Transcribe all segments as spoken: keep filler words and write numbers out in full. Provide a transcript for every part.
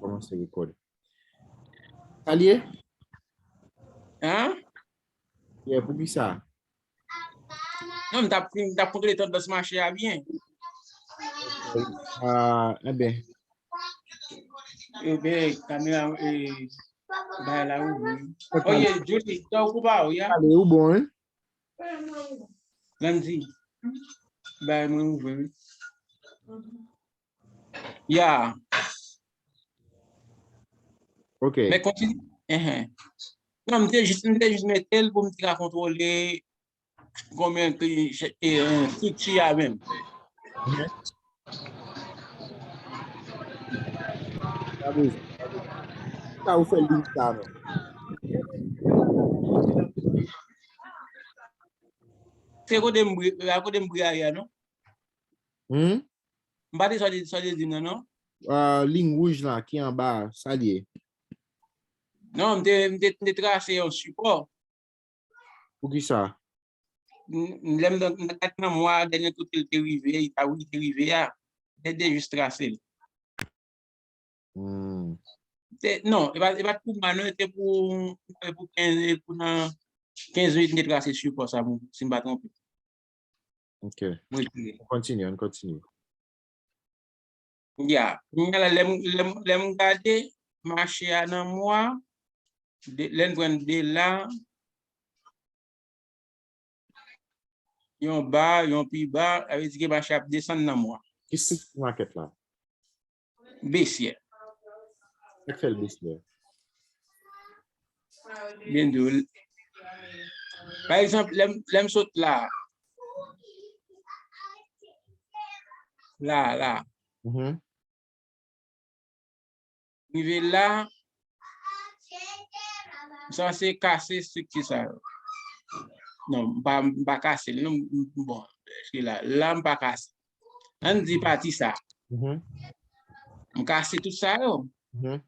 Kòmanse rekòd. Sa l ye? Hein? Yeah, pou ki sa? Non, m t ap m t ap kontwole tandans mache a byen. Ah, enben. Enben, kamera, eh, bagay la ouvri. Oye, Julie, sa ou koupa ou, ya? Ale, ou bon, hein? Landy, bagay mwen ouvri, wi. Ya. Ok. Men kontinye. Enhen. Non, m te jis, m te jis mete l pou m te ka kontwole konbyen ki, eh, estrikti a menm. Sa ou fè link sa non? Se kote m bri, a kote m bri a ya, non? Hmm? M pa te sa de sa de di non, non? Ah, liy wouj la ki anba, sa l ye? Non, m te, m te, m te trase yon sipò. Pou ki sa? M- m- Lè m nan- m gade nan mwa, dènye kote l te rive, li ta wi te rive a. Te de jis trase l. Hmm. Te- Non, e pa e pa t pou mwa, non, e te pou, e pou kenz, e pou nan kenz minit m te trase sipò sa, si m pa twonpe. Ok. Ann kontinye, ann kontinye. Ya. Kounye a la, lè m, lè m, lè m gade mache a nan mwa, de- lè m pran de la, yon ba, yon pi ba, sa vle di ke mache ap desann nan mwa. Ki estrikti makèt la? Besyè. Sa k fè l besyè? Byen di w. Pa egzanp, lè m- lè m sot la. La, la. Mhm. Rive la, m sanse kase estrikti sa yo. Non, m pa, m pa kase l, non, m- bon, èske la, la m pa kase. Ann di pati sa. Mhm. M kase tout sa yo. Mhm.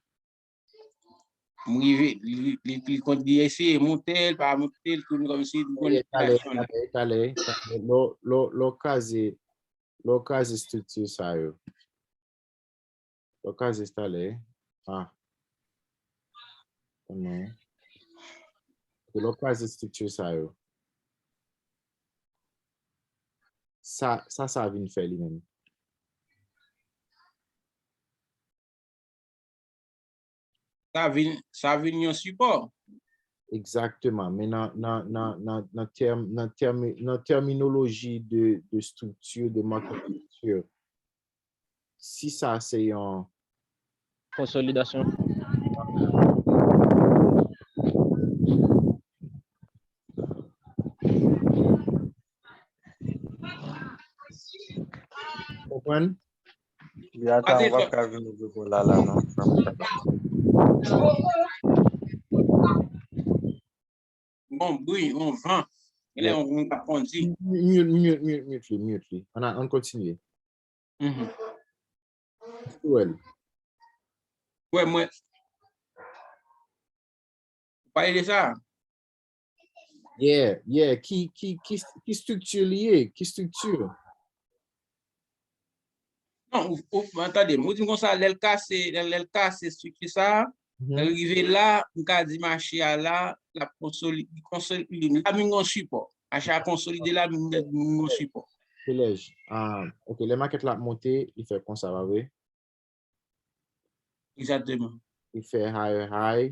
M rive, li, li, li kont li eseye monte l, pa monte l, tounen kòmsi li konn Talè, aksyon la. Talè, talè, talè. Lè w- lè w- lè w kraze, lè w kraze estrikti sa yo. Lè w kraze talè. Ah. Kòman? Lè w kraze estrikti sa yo. Sa, sa, sa vin fè li menm. Sa vin, sa vin yon sipò. Egzakteman. Men nan, nan, nan, nan, tèm, nan, tèmi, nan tèminoloji de, de estrikti, de market structure, si sa se yon konsolidasyon. Konprann? Yata, ou p ap ka vin ouvri pou la la non. Bon bri, bon van. Genlè yon moun k ap kondi. Mute, mute, mute, mute li, mute li. Ann, ann kontinye. Mhm. Ou wè l. Wè mwen. Ou pale de sa? Yeah, yeah. Ki, ki, ki, ki estrikti li ye? Ki estrikti? Non, ou, ou, tande m, ou di m konsa, lè l kase, lè, lè l kase estrikti sa, lè l rive la, m ka di mache a la, l ap konsolide, konsolide, la vin yon sipò. Mache a konsolide la, vin yon sipò. Kolèj. Ah, ok, lè makèt la ap monte, li fè konsa, pa vre? Egzakteman. Li fè higher high.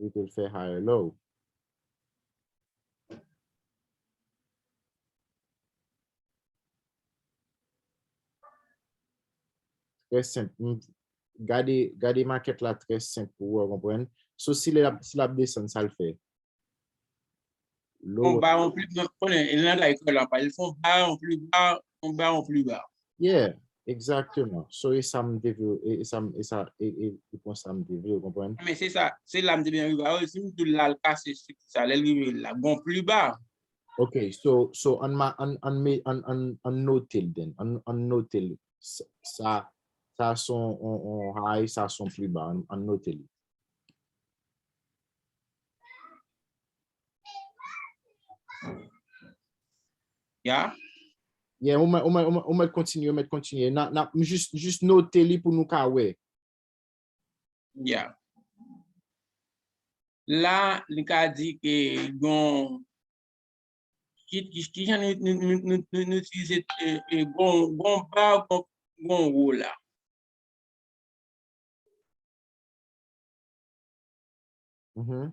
Li te fè higher low. Trè senp. M- Gade, gade makèt la trè senp pou wè, w konprann. So, si l ap, si l ap desann, sa l fè? Yon ba, yon pli ba, konnen, e nan la ekòl la, pa, li fè yon ba, yon pli ba, yon ba, yon pli ba. Yeah, egzakteman. So, e sa m te vle, e, e sa, m- e sa, e, e, e pwen sa m te vle, w konprann? Men se sa, se la m te byen rive a, si m di w la l kase estrikti sa, lè l rive la, gon pli ba. Ok, so, so, ann ma, ann, ann, me- ann, ann, ann note l then. Ann, ann note l. Sa, sa, sa son, on, on high, sa son pli ba. Ann, ann note li. Ya. Yeah, ou mèt, ou mèt, ou mèt, ou mèt kontinye, ou mèt kontinye. N a, n a, m jis, jis note li pou nou ka wè. Yeah. La, li ka di ke gon, ki, ki, ki jan nou, nou, nou, nou, nou, nou itilize, eh, eh, gon, gon ba, gon, gon wo la. Mhm.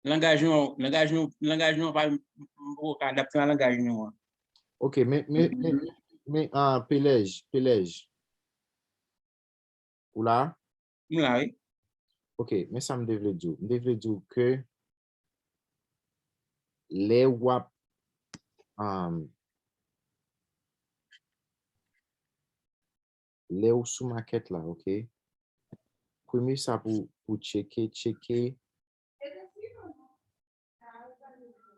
Langaj nou, langaj nou, langaj nou pa m poko ka adapte nan langaj nou an. Ok, men, men, men, men, ah, Pelèj, Pelèj. Ou la? M la, wi. Ok, men sa m te vle di w. M te vle di w ke lè w ap, um, lè w sou makèt la, ok? Premye sa pou, pou tcheke, tcheke,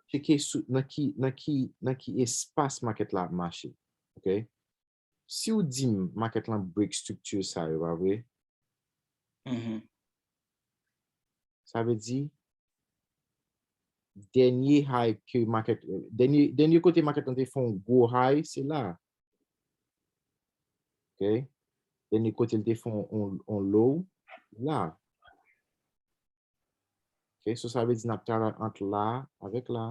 tcheke sou, nan ki, nan ki, nan ki espas makèt la ap mache, ok? Si w di m makèt lan break estrikti sa yo, pa vre? Mhm. Sa vle di, dènye high ke makèt, dènye, dènye kote makèt lan te fè yon gwo high, se la. Ok? Dènye kote l te fè yon, yon, yon low, la. Ok, so sa vle di n ap travay ant la avèk la.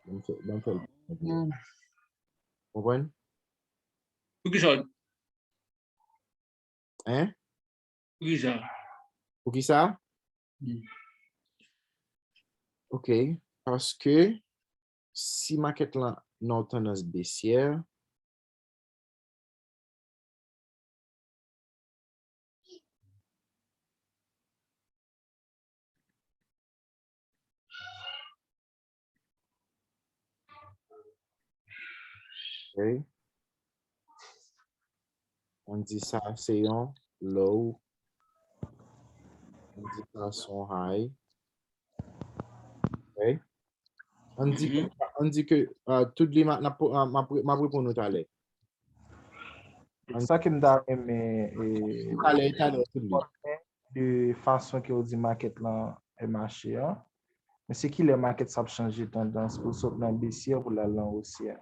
Ban m fè, ban m fè l. Konprann? Poukisa? Hein? Poukisa? Poukisa? Hmm. Ok, paske si makèt lan nan yon tandans besyè, Ok. Ann di sa se yon low. Ann di sa se yon high. Ok. Ann di, ann di ke, ah, tout li, m ap, m ap, m ap reponn ou talè. Sa ke m ta renmen, e, Talè, talè, tout li. De fason ke w di makèt lan e mache an, men se kilè makèt sa ap chanje tandans pou l sot nan besyè pou l al nan wosyè?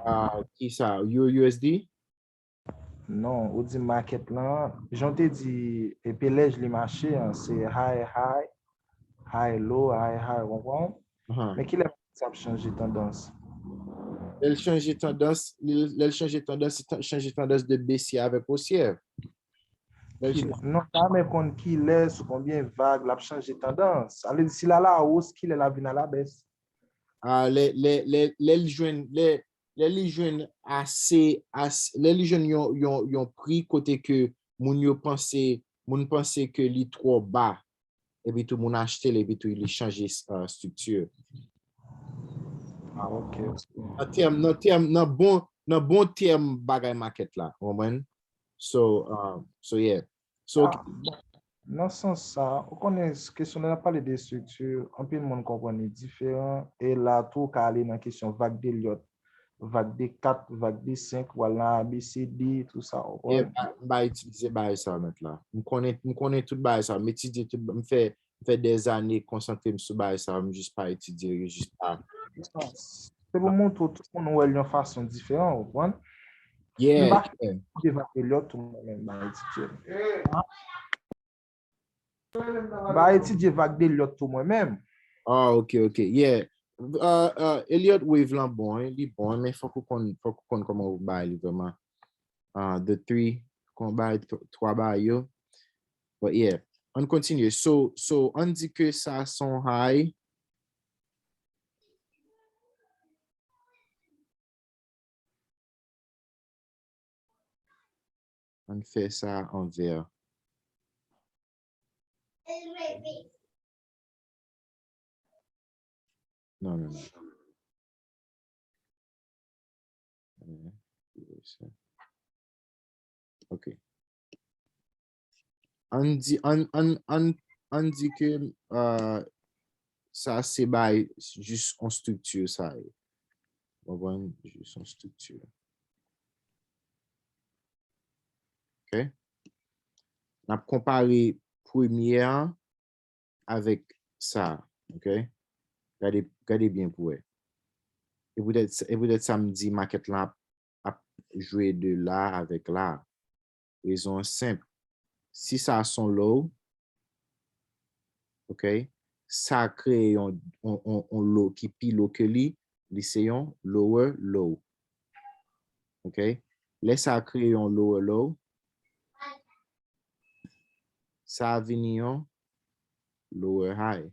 Ah, ki sa? U-, USD? Non, ou di makèt lan, jan w te di, e, Pelèj li mache an, se high, high, high, low, high, high, ou konprann? Ahan. Men kilè sa ap chanje tandans? Lè l chanje tandans, li, lè l chanje tandans, li ta-, chanje tandans de besyè avèk wosyè. Lè l Ki, chanje- non, ta renmen konn kilè, sou konbyen vag, l ap chanje tandans. Sa vle di, si l a la wos, kilè l ap vin a la bès? Ah, lè, lè, lè, lè li jwenn, lè, lè li jwenn ase, ase, lè li jwenn yon, yon, yon pri kote ke moun yo panse, moun panse ke li twò ba, epi tou moun achte l, epi tou li chanje, ah, estrikti. Ah, ok. Nan tèm, nan tèm, nan bon, nan bon tèm bagay makèt la, ou konprann? So, ah, so yeah. So, Ah, nan sans sa, ou konnen, kesyon lè n ap pale de estrikti, anpil moun konprann li diferan, e la tou, ou ka ale nan kesyon vag de Elliott, vag de kat, vag de senk, w al nan A B C D, tou sa, ou yeah, konprann? m pa, m pa itilize bagay sa yo mèt la. M konnen, m konnen tout bagay sa yo, m etidye tout, m fè, m fè dèzane konsantre m sou bagay sa yo, m jis pa etidye yo, jis pa. Se pou montre w tout moun wè l yon fason diferan, ou konprann? Yeah, M pa yeah. Etidye vag de Elliott tou mwen menm, m pa etidye l. M pa etidye vag de Elliott tou mwen menm. Ah, ok, ok. Yeah. Uh, uh, Elliott Wave lan bon, hein, li bon, men fòk ou konn, fòk ou konn kòman ou bay li vrèman. Uh, the three, kòman bay tw-, twa bay yo. But yeah, ann kontinye. So, so, ann di ke sa se yon high. Ann fè sa an vè. Non, non, non. Euh, ok. Ann di, ann, ann, ann, ann di ke, euh, sa se bay jis yon estrikti sa ye. Ou konprann? Jis yon estrikti. Ok? N ap konpare premye a avèk sa, ok? Gade, gade byen pou wè. E poutèt, e poutèt sa m di makèt lan ap, ap jwe de la avèk la. Rezon an senp. Si sa se yon low, ok, sa kreye yon, yon, yon, yon low ki pi lo ke li, li se yon lower low. Ok? Lè sa kreye yon lower low, sa vini yon lower high.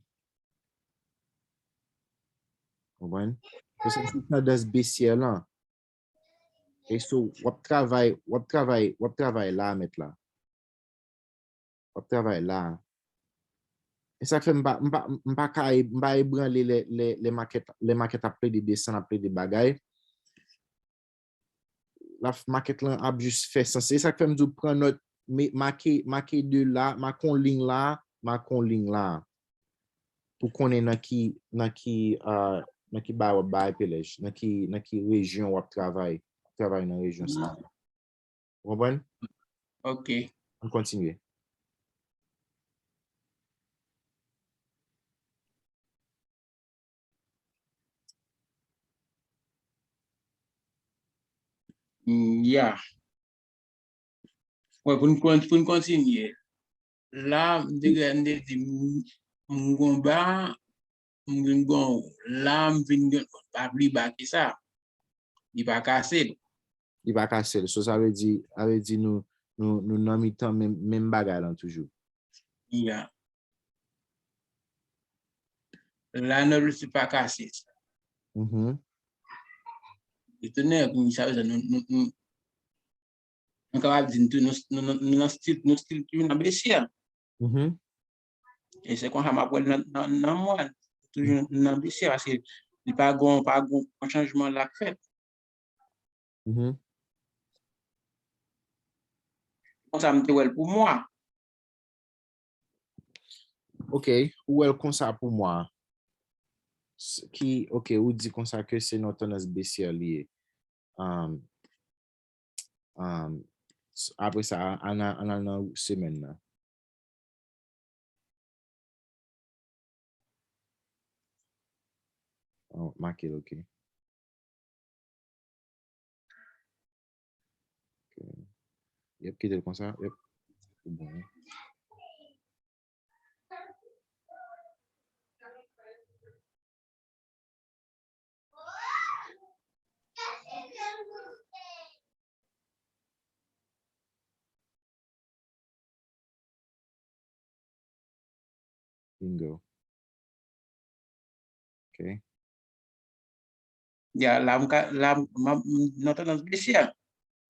Konprann? So, sa se tandans besyè lan. E so, w ap travay, w ap travay, w ap travay la, mèt la. W ap travay la. E sa k fè m pa, m pa, m pa ka, m pa ebranle lè, lè, lè makèt, lè makèt ap plede desann, ap plede bagay. La, makèt lan ap jis fè sans. Se sa k fè m di w pran nòt, make, make de la, make yon liy la, make yon liy la. Pou konnen nan ki, nan ki, ah, nan ki bagay w ap bay pelèj, nan ki, nan ki rejyon w ap travay, travay nan rejyon sa. Ou konprann? Ok. Ann kontinye. Mm, ya. Wè, pou n kon-, pou n kontinye. La, m te gen, m te di, m, m gon ba, m vin gon, la, m vin gen, pa pli ba ke sa. Li pa kase l. Li pa kase l. So, sa vle di, sa vle di nou, nou, nou nan mitan menm, menm bagay lan toujou. Ya. La, nou pa kase sa. Mhm. Etone, sa vle di nou, nou, nou, nou kapab di nou, nou, nou, nou, nou nan stil, nou stil toujou nan besyè. Mhm. E se konsa m ap wè l nan, nan, nan mwa, toujou nan besyè, paske li pa gon, pa gon, gon chanjman la k fèt. Mhm. Konsa m te wè l pou mwa. Ok, ou wè l konsa pou mwa. S-, ki, ok, ou di konsa ke se nan tandans besyè li ye. Um, um, s-, apre sa, ann al, ann al nan semèn nan. Oh, make l, ok. Ok. Yep, kite l konsa. Yep. Bon. Bingo. Ok. Ya, la, m ka, la, m, m, m nan tandans besyè.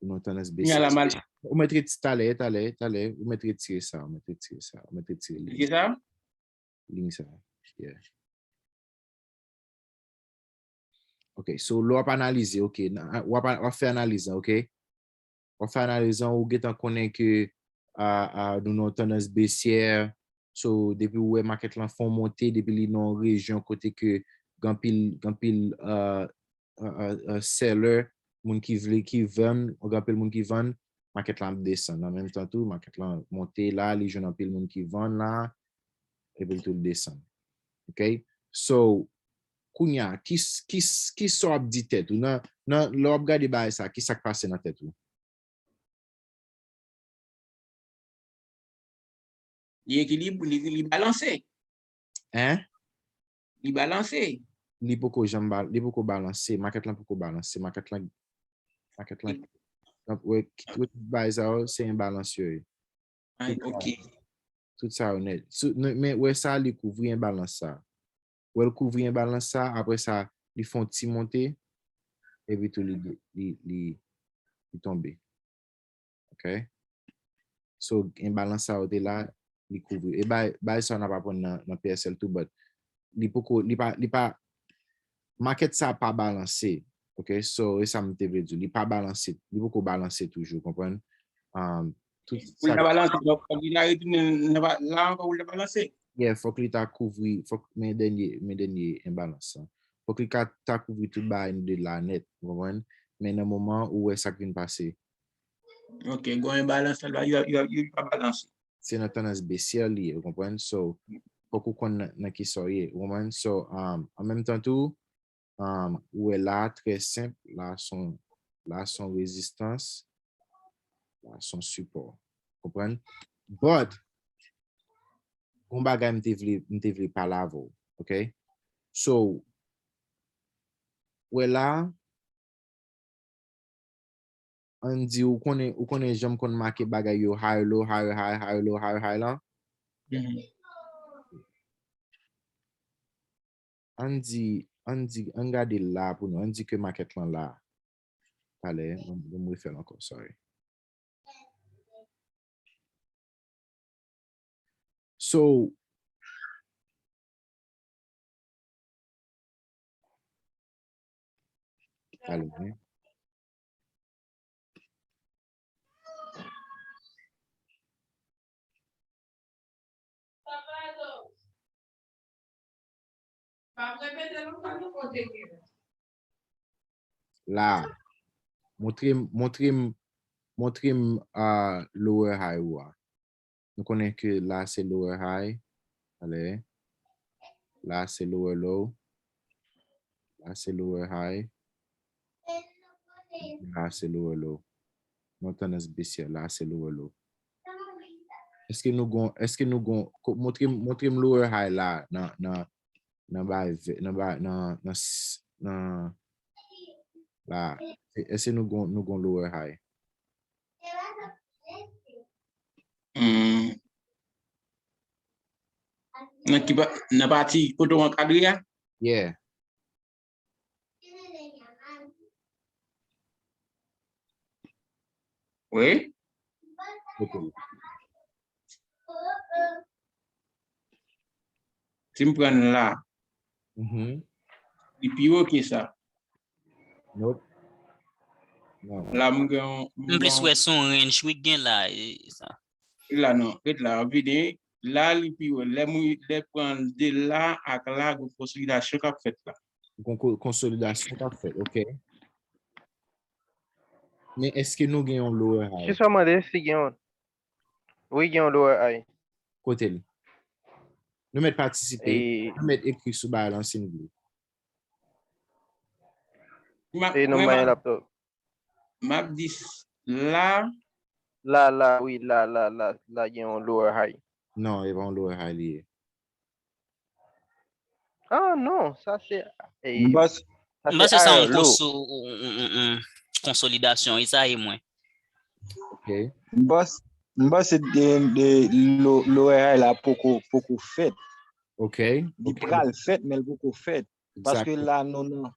Ou nan tandans besyè. Ya, la, m al. Ou mèt retire talè, talè, talè. Ou mèt retire sa, ou mèt retire sa, ou mèt retire li. Retire sa? Liy sa. Yeah. Ok, so lè w ap analize, ok, w ap, w ap fè analiz lan, ok? W ap fè analiz lan, ou gentan konnen ke, a, a, nou nan yon tandans besyè. So, depi w wè makèt lan fè yon monte, depi li nan yon rejyon kote ke gen anpil, gen anpil, a, a, a, a, seller, moun ki vle, ki vann, gen anpil moun ki vann, makèt lan ap desann. An menm tan tou, makèt lan monte la, li jwenn anpil moun ki vann la, epi l tou l desann. Ok? So, kounye a, ki, ki, ki sa w ap di tèt ou? Nan, nan, lè w ap gade bagay sa, ki sa k pase nan tèt ou? Li ekilib-, li, li balanse. Hein? Li balanse. Li poko janm ba-, li poko balanse. Makèt lan poko balanse. Makèt lan, makèt lan, wè, wè, tout bagay sa yo, se enbalans yo ye. Ay, tout sa, ok. Tout sa yo nèt. Sou, men, men wè sa, li kouvri enbalans sa. Wè l kouvri enbalans sa, apre sa, li fè yon ti monte, epi tou li, li, li, li tonbe. Ok? So, enbalans sa yo te la, li kouvri. E bay, bay sa n ap aprann nan, nan P S L tou, but li poko, li pa, li pa, makèt sa pa balanse. Ok? So, e sa m te vle di. Li pa balanse, li poko balanse toujou, konprann? Um, tout pou l sa ta balanse, donk, fòk li ta retounen nan pa-, la ankò pou l ta balanse. Yeah, fòk li ta kouvri, fòk, men dènye, men dènye enbalans sa. Fòk li ka, ta kouvri tout bagay de la nèt, ou konprann? Men nan moman ou wè sa k vin pase. Ok, gon enbalans la, yo, yo, yo pa balanse. Se nan tandans besyè li ye, ou konprann? So, fòk ou konn nan, nan ki sa w ye, ou konprann? So, um, an menm tan tou, Um, ou wè la, trè senp, la son, la son rezistans, la son sipò. Konprann? But, gon bagay m te vle, m te vle pale avè w, ok? So, wè la, ann di ou konnen, ou konnen jan m konn make bagay yo, high, low, high, high, high, low, high, high lan? Mhm. Ann di, ann di, ann gade la pou nou, ann di ke makèt lan la. Talè, ban m, ban m refè l ankò, sorry. So, talè, hein. La. Montre m, montre m, montre m, ah, lower high ou a. Nou konnen ke la se lower high. Talè. La se lower low. La se lower high. La se lower low. Nan tandans besyè, la se lower low. Èske nou gon, èske nou gon, ko-, montre m, montre m lower high la nan, nan, nan bay vè, nan bay, nan, nan, s-, nan, la. Èske nou gon, nou gon lower high? Hmm. Nan ki pa, nan pati kote w ankadre a? Yeah. Wi. Ok. Si m pran la, mhm, li pi wo ke sa. Nope. Non. La, m gen yon, m plis gen wè yon se yon range wi k gen la, e, sa. La, non. Ret la, vide. La, li pi wo. Lè mwen, lè pran de la ak la, gon konsolidasyon k ap fèt la. Gon ko-, konsolidasyon k ap fèt, ok. Men èske nou gen yon lower high? Jis mande si gen yon. Wi, gen yon lower high. Kote l? Nou mèt patisipe. E nou mèt ekri sou bagay lan si n vle. Ma-, e non, mwen, m pa gen laptop. M ap di s-, la. La, la, wi, la, la, la, la, gen yon lower high. Non, e pa yon lower high li ye. Ah, non, sa se, e, m panse, sa m se panse sa yon higher low. Konso-, yon, yon, yon, yon konsolidasyon, e sa e mwen. Ok. M panse, m panse de, de lo-, lower high la poko, poko fèt. Ok, li ok. Pral fèt, men l poko fèt. Paske exactly. La, nou, non.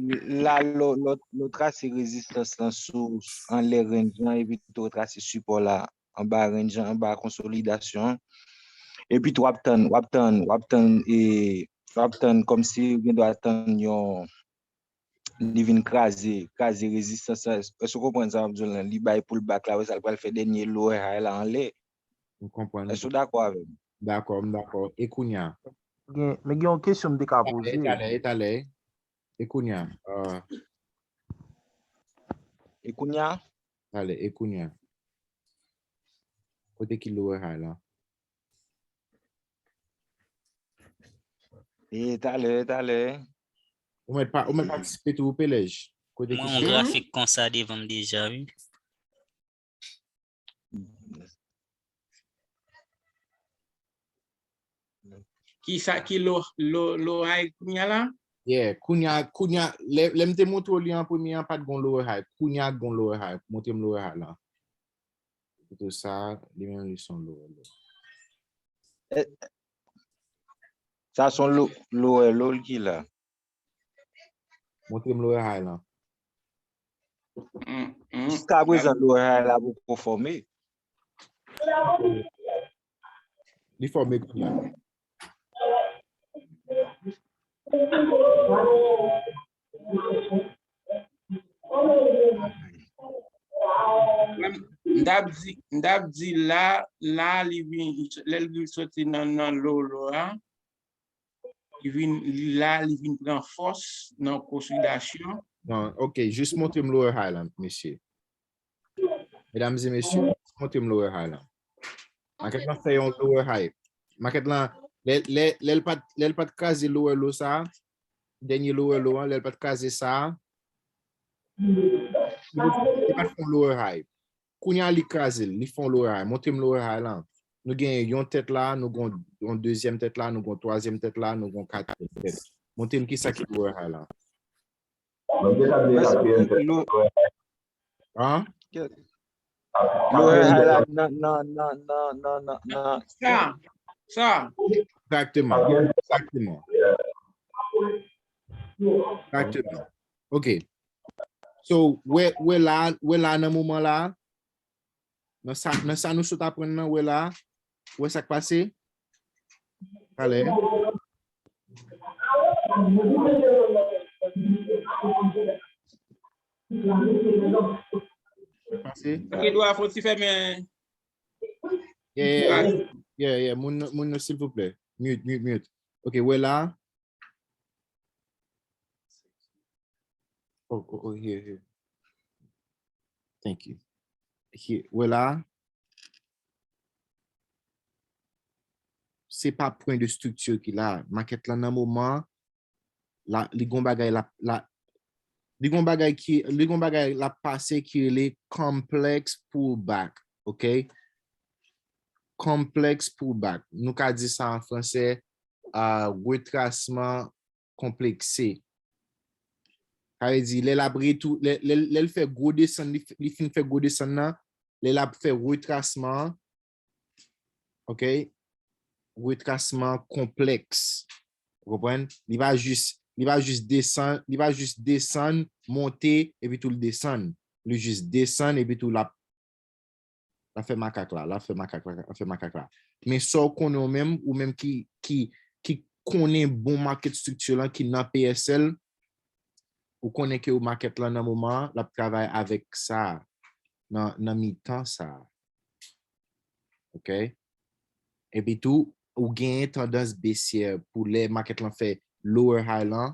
La, lè, lè, lè w trase rezistans lan sou, anlè range lan, epi tou w trase sipò la, anba range lan, anba konsolidasyon an. Epi tou w ap tann, w ap tann, w ap tann, e, w ap tann kòmsi w gen dwa tann yon, li vin kraze, kraze rezistans lan. Èske w konprann sa m ap di w lan? Li bay pullback la, apre sa, l pral fè dènye lower high la anlè. M konprann. Èske w dakò avè m? Dakò, m dakò. E kounye a? Gen, men gen yon kesyon m te ka poze. Talè, talè, talè. E kounye a? Ah. E kounye a? Talè, e kounye a? Kote ki lower high la? E talè, talè. Ou mèt pa, ou mèt patisipe tou, Pelej. Kote ki... Mwen, yon grafik konsa devan m deja, wi. Ki sa ki lo, lo, low high kounye a la? Yeah, kounye a, kounye a, lè, lè m te montre w li an premye an, pa t gon lower high. Kounye a gon lower high. Montre m lower high la. Pito sa, li menm li son lower low. Eh, sa son lo-, lower low ki la. Montre m lower high lan. Mm, mm. Jiska prezan, lower high la poko fòme. Li fòme kounye a. Mwen, m t ap di, m t ap di la, la, li vin, lè l vin soti nan, nan low, low a, li vin, li la, li vin pran fòs nan konsolidasyon. Non, ok, jis montre m lower high lan, mesye. Medam e mesye, jis montre m lower high lan. Makèt lan fè yon lower high. Makèt lan, lè, lè, lè l pa t, lè l pa t kraze lower low sa, dènye lower low an, lè l pa t kraze sa a, li pa t fè yon lower high. Kounye a li kraze l, li fè yon lower high. Montre m lower high la. Nou gen yon tèt la, nou gen yon dezyèm tèt la, nou gen yon twazyèm tèt la, nou gen yon katriyèm tèt. Montre m kisa ki lower high la. Hein? Lower high la nan nan nan nan nan nan nan. Sa, sa. Exactement. Exactement. Exactement. Ok. So, wè, wè la, wè la nan moman la, nan sa, nan sa nou sot aprann nan, wè la, wè sa k pase? Talè. Sa k pase? Ok, dwa fò ti fèmen. Yeah, yeah, yeah, yeah, moun, moun nou, silvouplè. Mute, mute, mute. Ok, wè la. Oh, oh, oh, here, here. Thank you. Here, wè la. Se pa pwen de strikti ki la. Market la nan moman la, li gon bagay la, la, li gon bagay ki, li gon bagay la pase ki rele complex pullback, ok? Complex pullback. Nou ka di sa an fransè, ah, retrasman konplekse. Sa vle di, lè l ap retou-, lè, lè, lè l fè gwo desann, li, li fin fè gwo desann nan, lè l ap fè retrasman an, ok? Retrasman konplèks. Ou konprann? Li pa jis, li pa jis desann, li pa jis desann, monte, epi tou l desann. Li jis desann, epi tou l ap, l ap fè makak la, l ap fè makak la, l ap fè makak la. Men sa w konnen w menm, ou menm ki, ki, ki konnen bon market structure lan, ki nan P S L, ou konnen ke market lan nan moman an, l ap travay avèk sa, nan, nan mitan sa. Ok? Epi tou, ou genyen tandans besyè pou lè market lan fè lower high lan,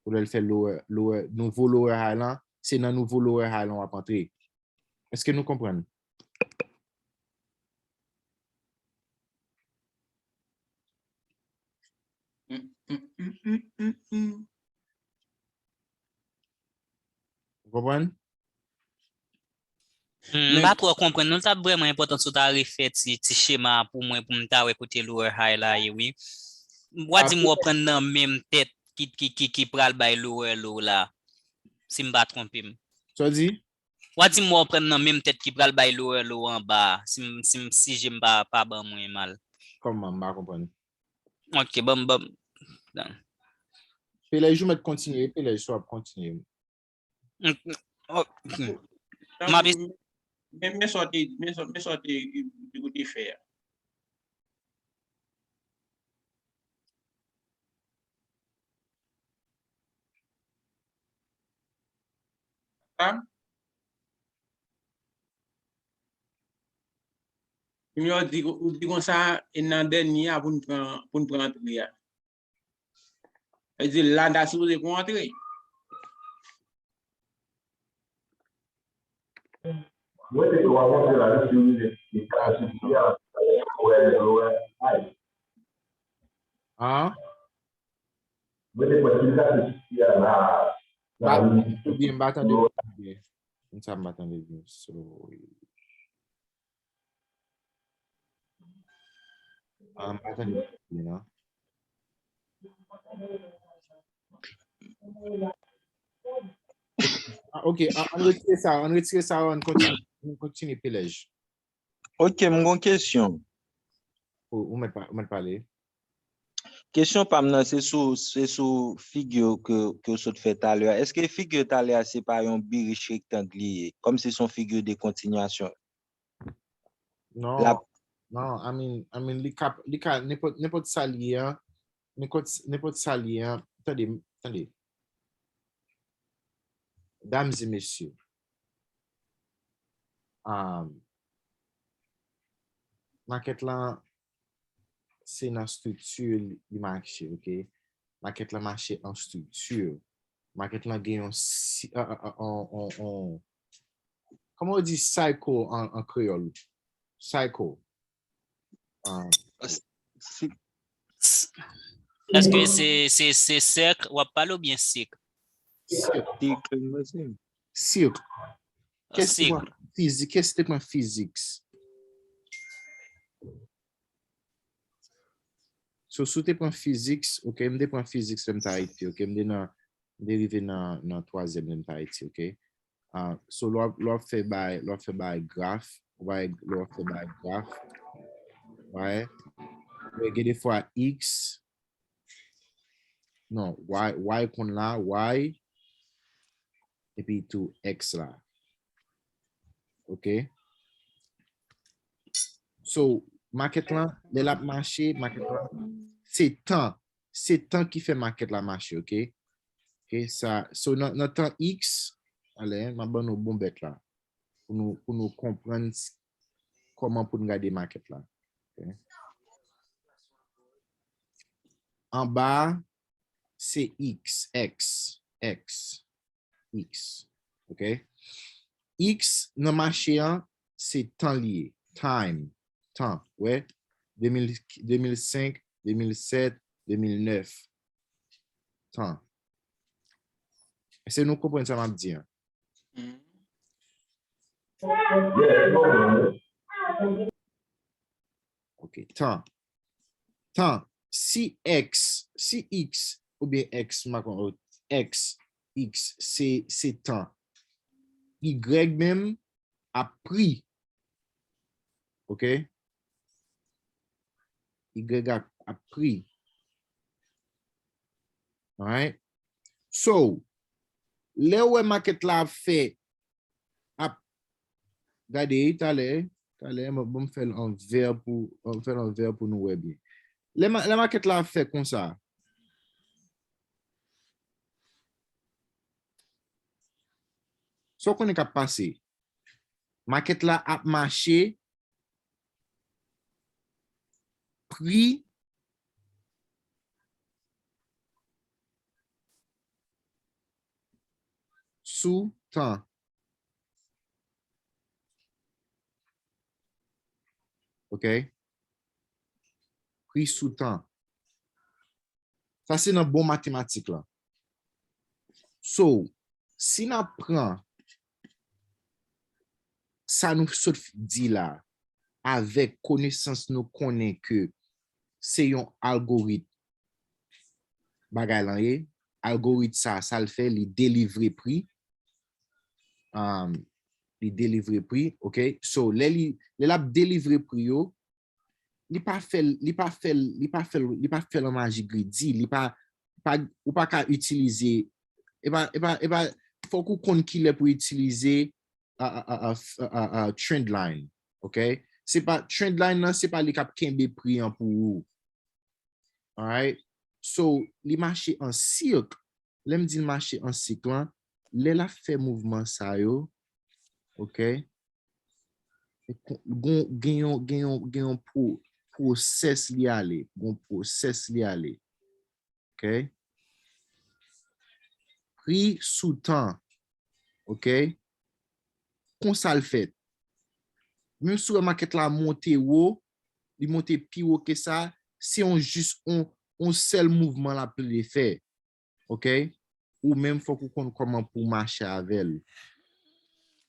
pou lè l fè lower, lower, nouvo lower high lan, se nan nouvo lower high lan w ap antre. Èske nou konprann? Ou konprann? Hmm, m pa twò konprann non, l t ap vrèman enpòtan si w ta refè ti, ti chema a pou mwen, pou m ta wè kote lower high la ye, wi. W a di m w ap pran nan menm tèt ki, ki, ki, ki pral bay lower low la, si m pa twonpe m. Sa w di? W a di m w ap pran nan menm tèt ki pral bay lower low anba a, si m, si m, si je m pa, pa ban mwen mal. Kòman? M pa konprann. Ok, ban m, ban m. Pelej, ou mèt kontinye, Pelej, si w ap kontinye. Mm, mm, oh, mm. M ap es- Men, men sa w te, men sa, men sa w te, ou te fè a. Sa? Kounye a w di, ou di konsa, e nan dènye a pou n pran, pou n pran antre a. Sa vle di la, n ta sipoze pou antre. Mwen te kwè w ap antre la, wi, si w rive nan sisi a, wè, wè, ay. Ah? Mwen te kwè si w rive nan sisi a, la, la, wi. Byen, m pa tande w byen. Konsa m pa tande byen. So, Ah, m pa tande byen, non. Ah, ok, an, ann retire sa, ann retire sa, ann kontinye, ann kontinye, Pelej. Ok, m gon kesyon. Ou, ou mèt pa-, ou mèt pale. Kesyon pa m nan, se sou, se sou figi ke, ke w sot fè talè a. Èske figi talè a se pa yon bearish rektang li ye? Kòmsi se yon figi de kontinyasyon. Non, non, I mean, I mean, li ka, li ka, nenpòt, nenpòt sa li ye an, nenpòt, nenpòt sa li ye an, tande, tande. Dames et messieurs, um, market lan, se nan estrikti li, li mache, ok? Market lan mache an estrikti. Market lan gen yon si-, an, an, an, an, an, kòman yo di cycle an, an kreyòl? Cycle. Ah. Si-, si-, Èske se, se, se sèk w ap pale oubyen sik? Sik. Sik, mwen se. Sik. Kès te Sik. Pran fizik? Kès te pran fiziks? So, si w te pran fiziks, ok, m te pran fiziks lè m t Ayiti, ok, m te nan, m te rive nan, nan twazyèm lè m t Ayiti, ok. Ah, so, lè w ap, lè w ap fè bay, lè w ap fè bay graf, bay, lè w ap fè bay graf, right? Gen de fwa x, non, y, y konn la, y, epi tou x la. Ok? So, makèt lan, lè l ap mache, makèt lan, se tan. Se tan ki fè makèt la mache, ok? Ok, sa, so nan, nan tan x, alè, m ap ban nou bon bèt la. Pou nou, pou nou konprann s- kòman pou n gade makèt la. Ok? Anba, se x, x, x, x. Ok? X nan mache an, se tan li ye. Time, tan. Wè? De mil, de mil senk, de mil sèt, de mil nèf. Tan. Èske nou konprann sa m ap di an? Ok, tan. Tan. Si x, si x, oubyen x, m pa konn, x, x, se, se tan. Y menm ap pri. Ok? Y ap, ap pri. Alright? So, lè w wè makèt la ap fè, ap, gade, talè, talè, bon, bon, m fè l an vè pou, m fè l an vè pou nou wè byen. Lè, ma- lè makèt la ap fè konsa, sa w konnen k ap pase? Makèt la ap mache, pri sou tan. Ok? Pri sou tan. Sa se nan bon matematik la. So, si n ap pran sa nou sot di la avèk konesans nou konnen ke se yon algorit bagay lan ye, algorit sa, sa l fè, li delivre pri, um, li delivre pri, ok? So, lè li, lè l ap delivre pri yo, li pa fè l, li pa fè l, li pa fè l, li pa fè l an maji gredi, li pa, pa, ou pa ka itilize, e pa, e pa, e pa, fòk ou konn kilè pou itilize a, a, a, a, a, a, a, trend line, ok? Se pa, trend line nan, se pa li k ap kenbe pri an pou ou. Alright? So, li mache an sik. Lè m di l mache an sik lan, lè l ap fè mouvman sa yo, ok? Gon, gen yon, gen yon, gen yon pro, pwosès li ale, gon pwosès li ale. Ok? Pri sou tan. Ok? Konsa l fèt. Menm si w wè makèt la monte wo, li monte pi wo ke sa, se yon jis yon, yon sèl mouvman l ap plede fè. Ok? Ou menm fòk ou konn kòman pou w mache avè l.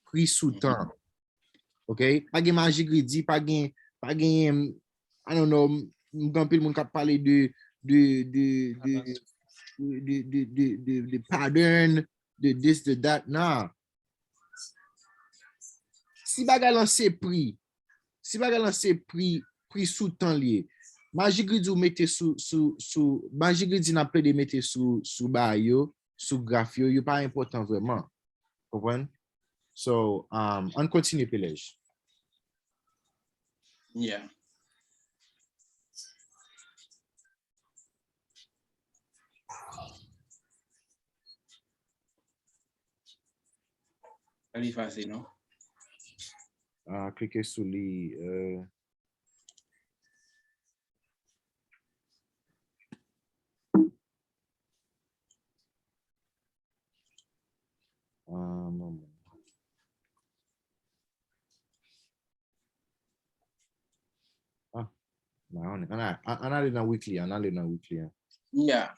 Pri sou tan. Ok? Pa gen maji gredi, pa gen, pa gen, I don't know, m gen anpil moun k ap pale de, de, de, de, de, de, de, de, de pattern, de this, de that. Nah. Si bagay lan se pri, si bagay lan se pri, pri sou tan li ye, maji gredi ou mete sou, sou, sou, maji gredi n ap plede mete sou, sou bagay yo, sou graf yo, yo pa enpòtan vrèman. Konprann? So, um, ann kontinye, Pelej. Yeah. Pa efase, non? Ah, klike sou li. Euh. Ah, manman. Ah, non, ann, ann, ann ale nan weekly, ann ale nan weekly an. Ya.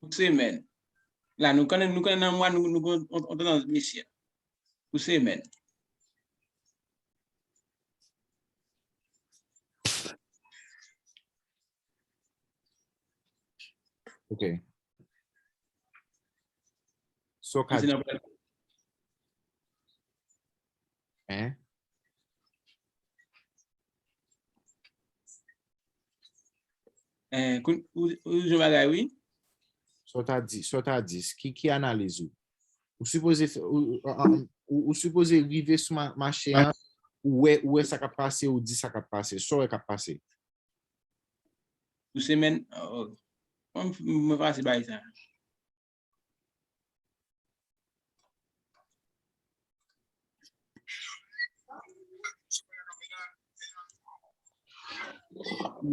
Pou semèn. La, nou konnen, nou konnen nan mwa, nou, nou gen yon, yon tandans besyè. Pou semèn. Ok. So, ka... Hein? Eh, ou, ou, ou bagay, wi. Sa w ta di, sa w ta di, ki, ki analiz ou? Ou sipoze, ou, ou, ou, ou sipoze rive sou mache an, ou wè, ou wè sa k ap pase, ou di sa k ap pase, sa w wè k ap pase. Pou semèn, oh, mwen, mwen pase bay sa.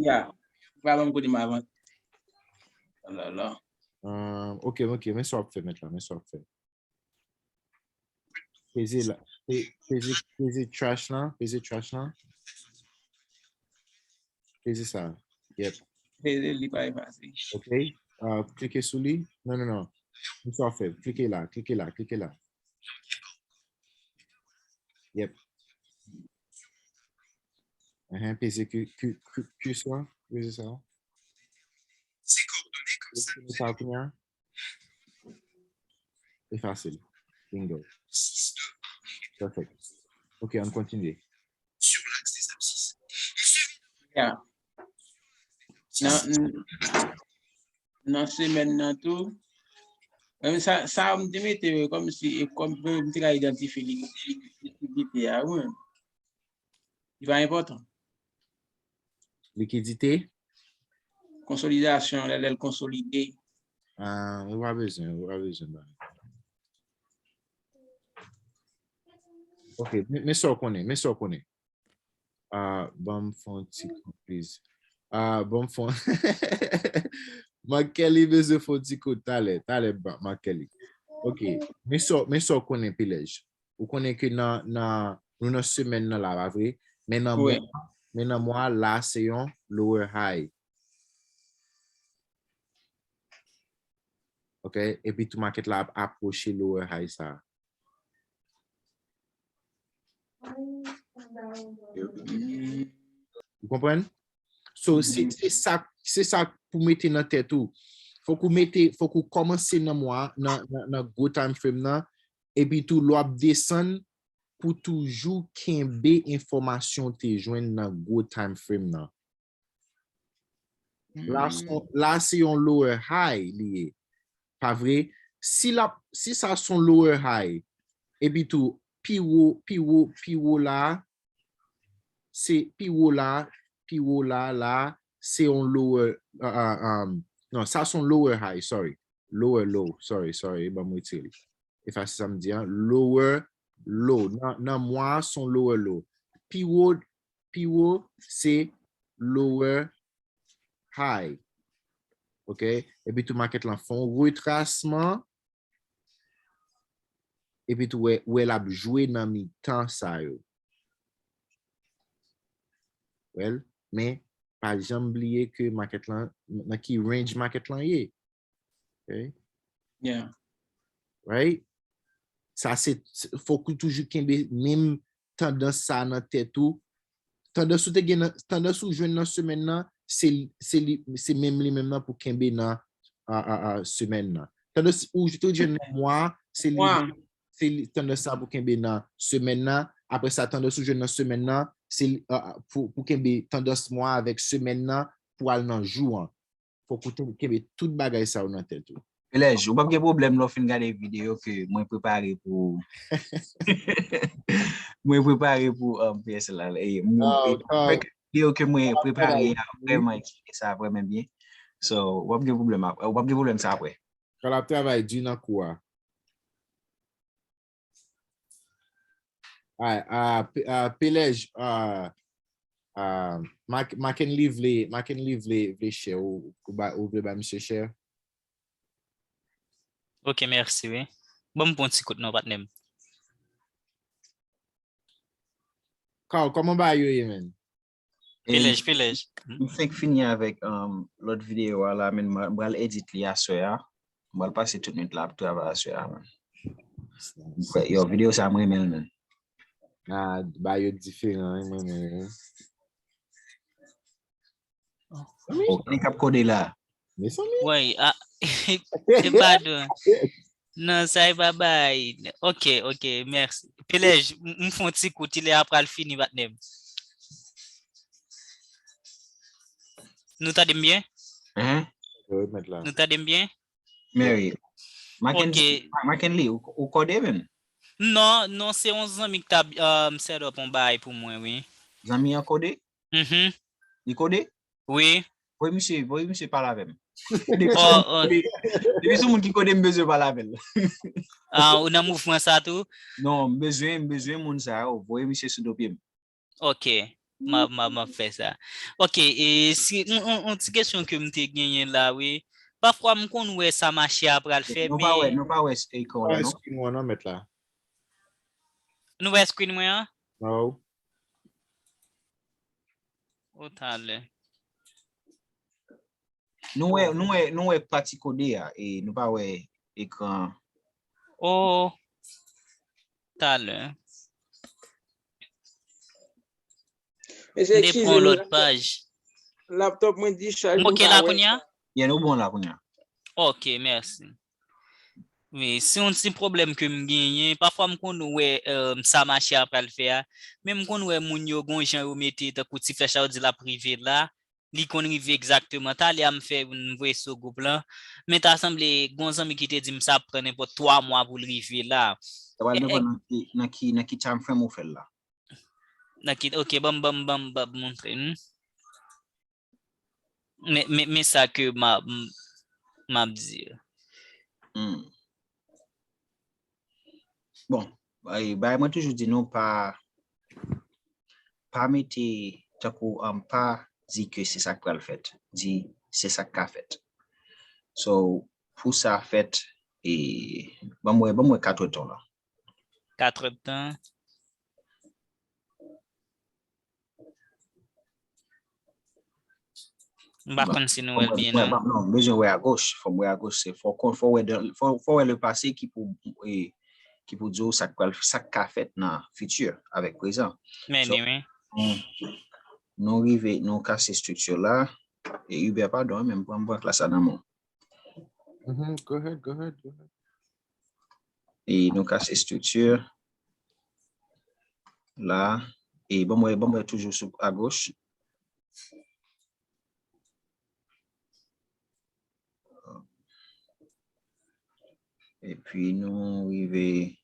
Ya, pa ban m kote m avan. Oh là là. Ok, ok, men sa w ap fè mèt la, men sa w ap fè. Peze la, peze, peze trash lan, peze trash lan. Peze sa. Yep. Peze li pa efase. Ok. Uh, klike sou li. Non, non, non. Mwen sa fè. Klike la, klike la, klike la. Yep. Uh -huh. Peze ki, ki, ki, ki sa. Peze sa. Sa kounye a. E fasil. Bingo. Perfect. Ok, ann kontinye. Ya. Nan, nan semèn nan tou, sa, sa m te mete kòm si, kòm m te ka idantifye likidite a, wi. Li pa enpòtan. Likidite? Konsolidasyon, lè, lè l konsolide. Ah, ou pa bezwen, ou pa bezwen. Ok, men sa w konnen, men sa w konnen. Ah, ban m fè yon ti kout, please. Ah, ban m fè yon... Mark Kelly bezwen fè yon ti kout, talè, talè, Mark Kelly. Ok, men sa w konnen, Pilèj. Ou konnen ke nan, nan, nou nan semèn nan la, pa vre? Men nan mwa, men nan mwa la, se yon lower high. Ok, epi tou market la ap apwoche lower high sa. Ou konprann? So, se, se sa, se sa pou mete nan tèt ou. Fòk ou mete, fòk ou kòmanse nan mwa, nan, nan, nan gwo time frame nan, epi tou lè w ap desann, pou toujou kenbe enfòmasyon w te jwenn nan gwo time frame nan. La, la se yon lower high li ye. Pa vre? Si la, si sa se yon lower high, epi tou, pi wo, pi wo, pi wo la, se pi wo la, pi wo la, la, se yon lower, uh, uh, um, non, sa se yon lower high, sorry. Lower low, sorry, sorry, ban m retire li. Efase sa m di an, lower low. Nan, nan mwa, se yon lower low. Pi wo, pi wo, se lower high. Ok? Epi tou market lan fè yon retrasman. Epi tou wè, wè l ap jwe nan mitan sa yo. Well, men pa janm bliye ke market lan, nan ki range market lan ye. Ok? Yeah. Right? Sa se, fòk ou toujou kenbe menm tandans sa nan tèt ou. Tandans ou te gen nan, tandans ou jwenn nan semèn nan, se, se li, se menm li menm nan pou kenbe nan, a, a, a, semèn nan. Tandans ou te jwenn nan mwa, se li, se li, tandans sa pou kenbe nan semèn nan. Apre sa, tandans ou jwenn nan semèn nan, se li, a, a, pou, pou kenbe tandans mwa avèk semèn nan pou al nan jou an. Fòk ou kenbe tout bagay sa yo nan tèt ou. Pilèj, ou p ap gen pwoblèm lè w fin gade videyo ke mwen prepare pou mwen prepare pou um, P S L la. E, mwen, e, videyo ke mwen prepare a vrèman ekspike sa vrèman byen. So, w ap gen pwoblèm ap, w ap gen pwoblèm sa apre. Kal ap travay di nan kou a. Alright, uh, P- uh, Pilèj, uh, uh, Mac- Mackenly vle, Mackenly vle, vle share, ou, ou, ba- ou vle ba misye share? Ok, mèsi, wi. Ban m pran ti kout non, patnè m. Carl, kòman bagay yo ye, menn? Pilej, pilej. M fenk fini avèk um, lòt videyo a la, men m pral edit li aswè a. M pral pase tout nwit la ap travay aswè a, man. Yo, videyo sa mwen renmen l, man. Ah, ba yo diferan, wi, mwen menm. Bon, ki k ap kode la? Mezanmi. Woy, ah, e pa dou. Non, sa e pa bay. Ok, ok, mèsi. Pilej, m fè yon ti kout, li a pral fini, patnè m. Nou tande m byen? Hein? Yo, mèt la. Nou tande m byen? Mary. Mackenzie, Ok. Mackenzie, ou, ou kode menm? Non, non, se yon zanmi ki t ap um, set up yon bagay pou mwen, wi. Zanmi an kode? Mhm. Li kode? Wi. Voye misye, voye misye pale avè m. Oh, oh. Depi sou moun ki kode m bezwen pale avè l. Ah, ou nan mouvman sa tou? Non, m bezwen, m bezwen moun sa yo. Voye misye sou do pye m. Ok. M a, m a, m a fè sa. Ok, e si, yon, yon, yon ti kesyon ke m te genyen la, wi. Pafwa m konn wè sa mache a pral fè, Nou pa wè, men nou pa wè ekran la, non? Screen wan non, mèt la. Nou wè screen mwen an? Oh. O talè. Nou wè, nou wè, nou wè pati kode a, e nou pa wè ekran. O talè. Mesye, M te pran eskize m, lòt paj. Laptop mwen discharge. M ok la kounye a? Yeah, nou bon la kounye a. Ok, mèsi. Wi, se yon ti pwoblèm ke m genyen. Pafwa m konn wè um, sa mache a pral fè a. Men m konn wè moun yo gon jan yo mete tankou ti flèch la yo di l ap rive la. Li konn rive egzakteman. Talè a m fè m voye sou gwoup lan. Men ta sanble gon zanmi ki te di m sa ap pran nenpòt twa mwa pou l rive la. Sa pral depann nan ki, nan ki, nan ki time frame ou fè l la. Nan ki, ok, ban m, ban m, ban m, ban m montre m. Men, men, men sa ke m a, m, m ap di. Hmm. Bon, bay, bay, mwen toujou di nou pa, pa mete tankou an pa di ke se sa k pral fèt. Di se sa k ka fèt. So, pou sa fèt, e, ban mwen, ban mwen kat èdtan la. Kat èdtan. M pa konn si nou wè l byen non. Non, bezwen wè a goch. Fò m wè a goch. Se fò kon fò wè fò wè le pase ki pou e, ki pou di w sa k pral sa k ka fèt nan fiti avèk prezan. Men So, ni wi. Nou, nou rive, nou kase estrikti la. E Hubert, padon, men m pran m pran klas la nan men w. Mhm, go ahead, go ahead, go ahead. E nou kase estrikti la. E ban mwen, ban mwen toujou sou a goch. Epi nou rive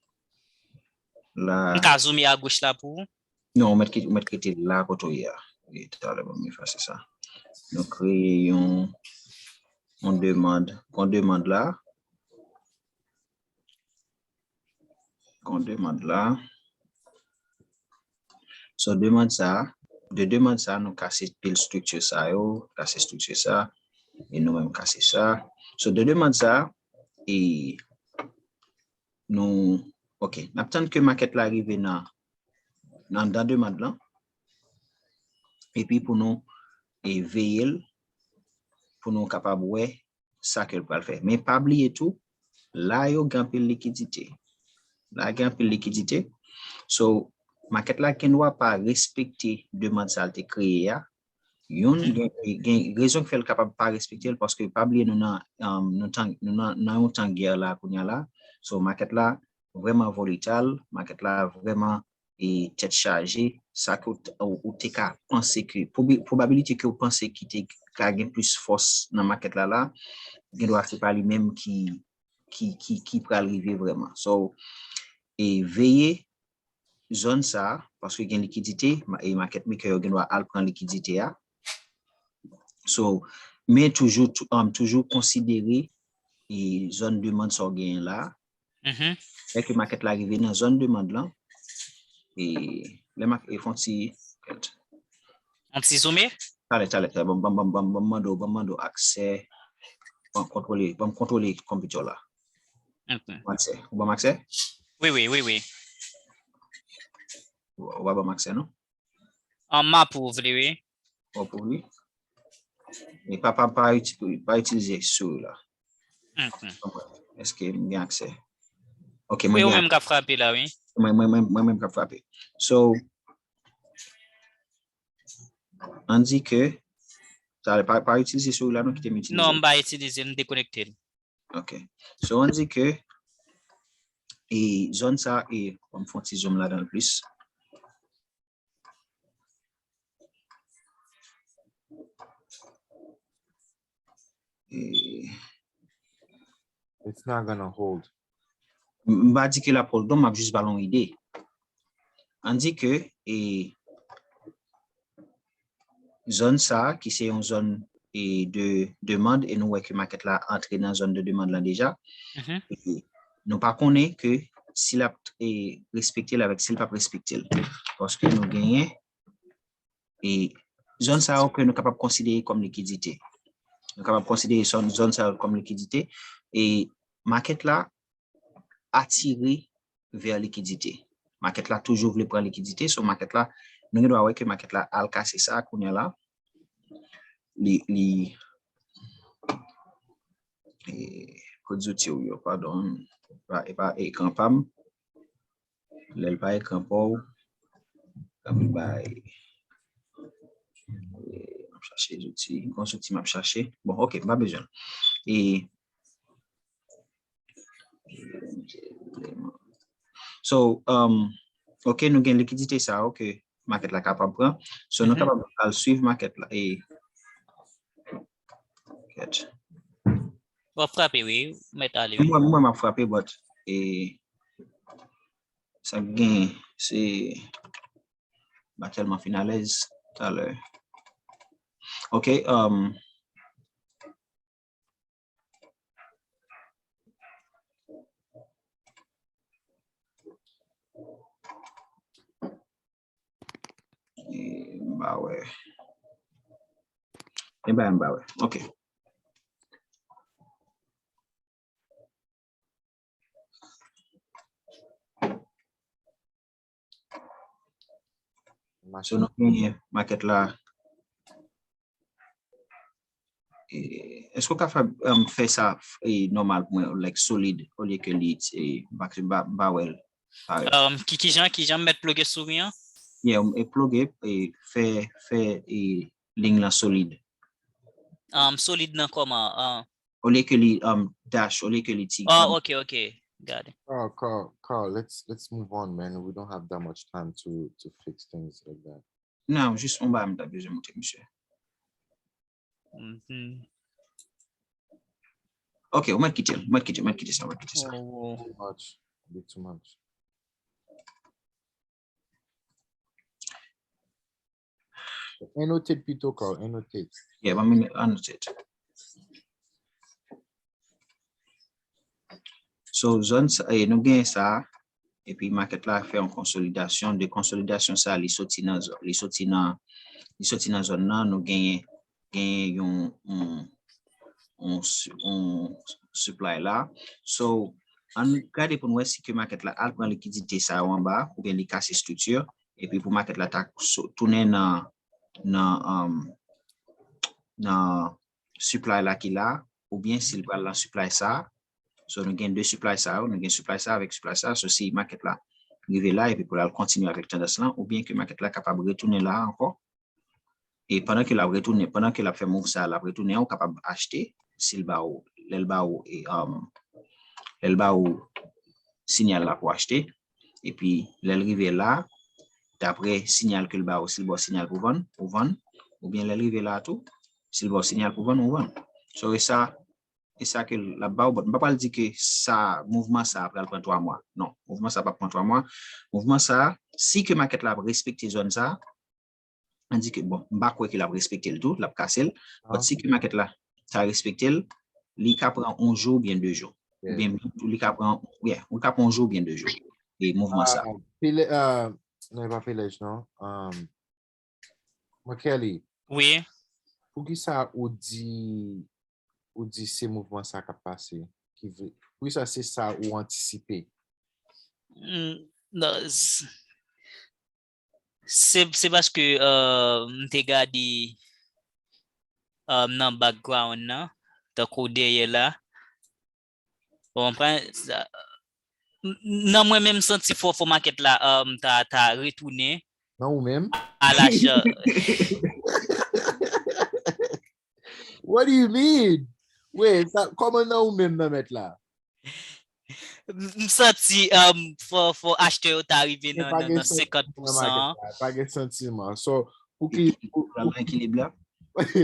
la. M ka zoome a goch la pou ou? Non, ou mèt kite, ou mèt kite la kote w ye a. E talè ban m efase sa. Nou kreye yon yon demand, yon demand la. Yon demand la. So demand sa, de demand sa, nou kase pil estrikti sa yo, kase estrikti sa, e nou menm kase sa. So de demand sa, e nou, ok, n ap tann ke makèt la rive nan nan anndan demand lan. Epi pou nou e, veye l, pou nou kapab wè sa ke l pral fè. Men pa bliye tou, la yo gen anpil likidite. La gen anpil likidite. So, makèt la gen dwa pa respekte demand sa l te kreye a. Youn, gen, gen rezon ki fè l kapab pa respekte l, paske pa bliye nou nan, um, nou tan, nou nan, nan yon tan gè la kounye a la. So, makèt la vrèman volital, makèt la vrèman e tèt chaje, sa ke w t- ou ou te ka panse ke, pwobi- pwobabilite ke w panse ki te ka gen plis fòs nan makèt la la, gen dwa se pa li menm ki ki ki ki pral rive vrèman. So, e veye zòn sa a, paske gen likidite, ma- e market maker yo gen dwa al pran likidite a. So, men toujou tou- um, toujou konsidere e zòn demand sa w genyen la. Mhm. Lè ke makèt la rive nan zòn demand lan, e lè mak e fon ti Yon ti zoome? Talè, talè, talè, ban ban ban ban ban mande w, ban mande w aksè. Ban kontwole, ban kontwole konpitè la. Ok. Ban aksè. Ou ban aksè? Wi, wi, wi, wi. Ou pa ban aksè non? An map ou vle, wi. Bon, pou li. E pa, pa, pa, iti- pa itilize souris la. Èske m gen aksè? Ok, mwen gen. Ou menm k ap frape la, wi. Mwen, mwen, mwen, mwen menm k ap frape. So, ann di ke, talè, pa, pa itilize souris la, non, kite m itilize. Non, m pa itilize, m dekonekte l. Ok. So, ann di ke, e zòn sa, e, m fè yon ti zoom ladan l plis. It's not gonna hold. M pa di ke l ap hold on, m ap jis ba l yon ide. Ann di ke e, zòn sa a, ki se yon zòn e, de demann, e nou wè ke makèt la antre nan zòn de demann lan deja. E nou pa konnen ke si l ap e, respekte l avèk si l p ap respekte l. Paske nou genyen e zòn sa yo ke nou kapab konsidere kòm likidite. Nou kapab konsidere zòn, zòn sa yo kòm likidite. E makèt la atire vè likidite. Makèt la toujou vle pran likidite, so makèt la, nou gen dwa wè ke makèt la al kase sa kounye a la. Li, li, e, kot zouti w yo, padon, e pa, e pa ekran pa m. Lè l pa ekran pa w, ann bay. E, m ap chache zouti, gon zouti m ap chache. Bon, ok, m pa bezwen l. E, So, um, ok, nou gen likidite sa yo ke makèt la kapab pran. So, nou kapab al swiv makèt la e. W ap frape, wi, ou mèt ale, wi. Mwen, mwen, m ap frape, but e, sa k gen, se, m pa tèlman fin alèz talè. Ok, um, E, m pa wè. E ba m pa wè. Ok. So, nou genyen makèt la. E, èske w ka fè, um, fè sa e, nòmal pou mwen, like, solid, olye ke li, e, m pa, m pa, m pa wè l parèt. Um, ki, ki jan, ki jan m mèt ploge souri an? Yeah, e ploge, e fè, fè e, liy lan solid. Um, solid nan kòman? Uh, Olye ke li um, dash, olye ke li ti. Oh, ok, ok. Got it. Carl, Carl, Carl, let's, let's move on, man. We don't have that much time to, to fix things like that. Non, jis yon bagay m ta bezwen montre misye. Ok, ou mèt kite l, ou mèt kite, ou mèt kite sa, ou mèt kite sa. Too much, bit too much. Annotate pito, Carl, annotate. Yeah, ban m annotate. So, zòn sa, e, nou gen sa, epi makèt la fè yon konsolidasyon. De konsolidasyon sa, li soti nan, li soti nan, li soti nan zòn nan, nou genyen, genyen yon, yon, yon, yon supply la. So, ann gade pou n wè si ke makèt la al pran likidite sa yo anba, oubyen li kase estrikti, epi pou makèt la ta tounen nan, nan, um, nan supply la ki la, oubyen si l pral nan supply sa. So, nou gen de supply sa yo, nou gen supply sa avèk supply sa. So, si makèt la rive la, epi pou l al kontinye avèk tandans lan, oubyen ke makèt la kapab retounen la ankò. E pandan ke l ap retounen, pandan ke l ap fè move sa, l ap retounen, ou kapab achte, si l ba ou, lè l ba ou, e, um, lè l ba ou sinyal la pou achte. Epi, lè l rive la, dapre sinyal ke l ba ou, si l ba w sinyal pou vann, ou vann. Oubyen lè l rive la tou, si l ba w sinyal pou vann, ou vann. So, e sa, e sa ke l ap ba w, but m pa pral di ke sa, mouvman sa pral pran twa mwa. Non, mouvman sa p ap pran twa mwa. Mouvman sa, si ke makèt la ap respekte zòn sa, ann di ke, bon, m pa kwè ke l ap respekte l tou, l ap kase l. But si ke makèt la ta respekte l, li ka pran yon jou oubyen de jou. Oubyen li ka pran, yeah, li ka pran yon jou oubyen de jou. E mouvman sa. Ah, pile, ah, non, e pa Pilej, non. Um, Markelly. Wi. Poukisa ou di, ou di se mouvman sa k ap pase? Ki vle, poukisa se sa ou antisipe? Mm, non, s- Se, se paske euh, m te gade euh, nan background nan, tankou dèyè la. Ou konprann? Sa- m- Nan mwen menm, m santi fò, fò market la um, ta, ta retounen Nan ou menm? A la cha. What do you mean? Wait, sa, kòman nan ou menm nan mèt la? M m santi um, fò, fò achtè yo ta rive nan, nan, nan senkant pousan an. Pa gen santiman. So, pou ki Ekilib la.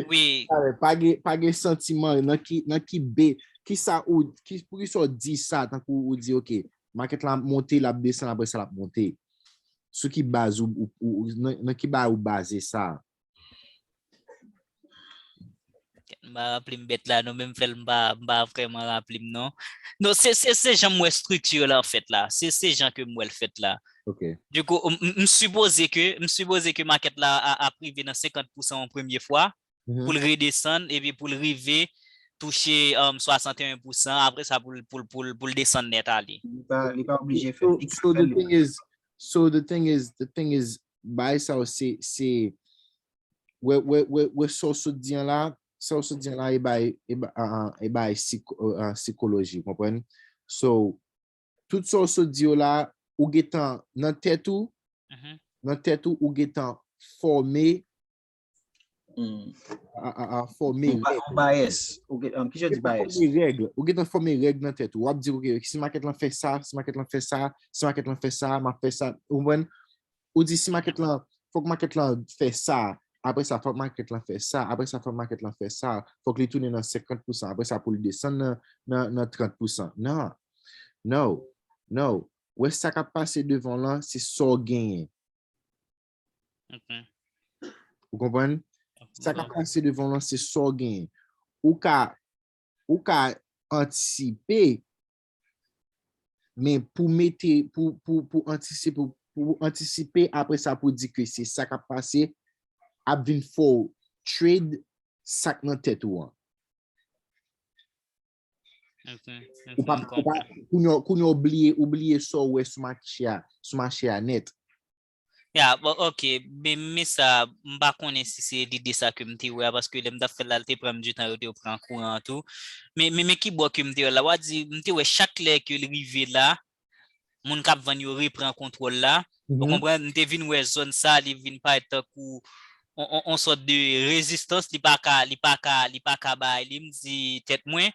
Wi. Pa gen, pa gen santiman nan ki, nan ki be, ki sa ou, ki, pou ki sa ou di sa, tankou ou di, ok, market la ap monte, l ap desann, apre sa l ap monte. Sou ki baz ou, ou, ou nan, nan ki bagay ou baze sa? M pa raple m bèt la, non, menm fè l m pa, m pa vrèman raple m, non. Non, se, se, se jan m wè estrikti la, an fèt, la. Se, se jan ke m wè l fèt, la. Ok. Du coup, m, m, m sipoze ke, m sipoze ke market la a, ap rive nan senkant pousan an premye fwa, Mhm. pou l redesann, epi pou l rive touche um, swasanteyen pousan, apre sa pou l, pou l, pou l, pou l desann nèt ale. Li pa, li pa oblije fè So, fiks so the fè thing is, so the thing is, the thing is, bay sa w se, se, wè, wè, wè, wè sa w sot di an la, sa w sot di an la, e bay, e bay, ah, ah, e bay psiko- ah, ah, psikoloji, konprann? So, tout sa w sot di yo la, ou gentan nan tèt ou, Mhm. nan tèt ou, ou gentan fòme, Hmm. a, a, a, fòme Yon ba- règ. Yon bias. Ou gen- um, ki jan di bias? Fòme règ. Ou gentan fòme règ nan tèt ou. W ap di, ok, si market lan fè sa, si market lan fè sa, si market lan fè sa, m ap fè sa. Ou konprann? Ou di si market lan, fòk market lan fè sa, apre sa, fòk market lan fè sa, apre sa, fòk market lan fè sa, fòk li tounen nan senkant pousan, apre sa, pou li desann nan, nan, nan trant pousan. Non. No. No. Wè sa k ap pase devan w lan, se sa w genyen. Mhm. Ou konprann? Sa k ap Mhm. pase devan w lan, se sa w genyen. Ou ka, ou ka antisipe, men pou mete, pou, pou, pou antisipe, pou, pou antisipe, apre sa, pou di ke se sa k ap pase, ap vin fè w trade sa k nan tèt ou an. Ok, Ou pa, ok, m ou pa, konprann. kounye a, kounye a w bliye, ou bliye sa w wè sou mache a, sou mache a nèt. Ya, bon, ok, men, men sa, m pa konnen si se lide sa ke m te wè a, paske lè m t ap fè l la, l te pran m di tan, yo te pran kouran an tou. Men, men, men ki bò ke m te wè l la, w a di, m te wè chak lè ke l rive la, moun k ap vann yo repran kontwòl la. Ou Mhm. konprann? M te vin wè zòn sa, li vin parèt tankou on, on, on sòt de rezistans, li pa ka, li pa ka, li pa ka bay li, m di tèt mwen,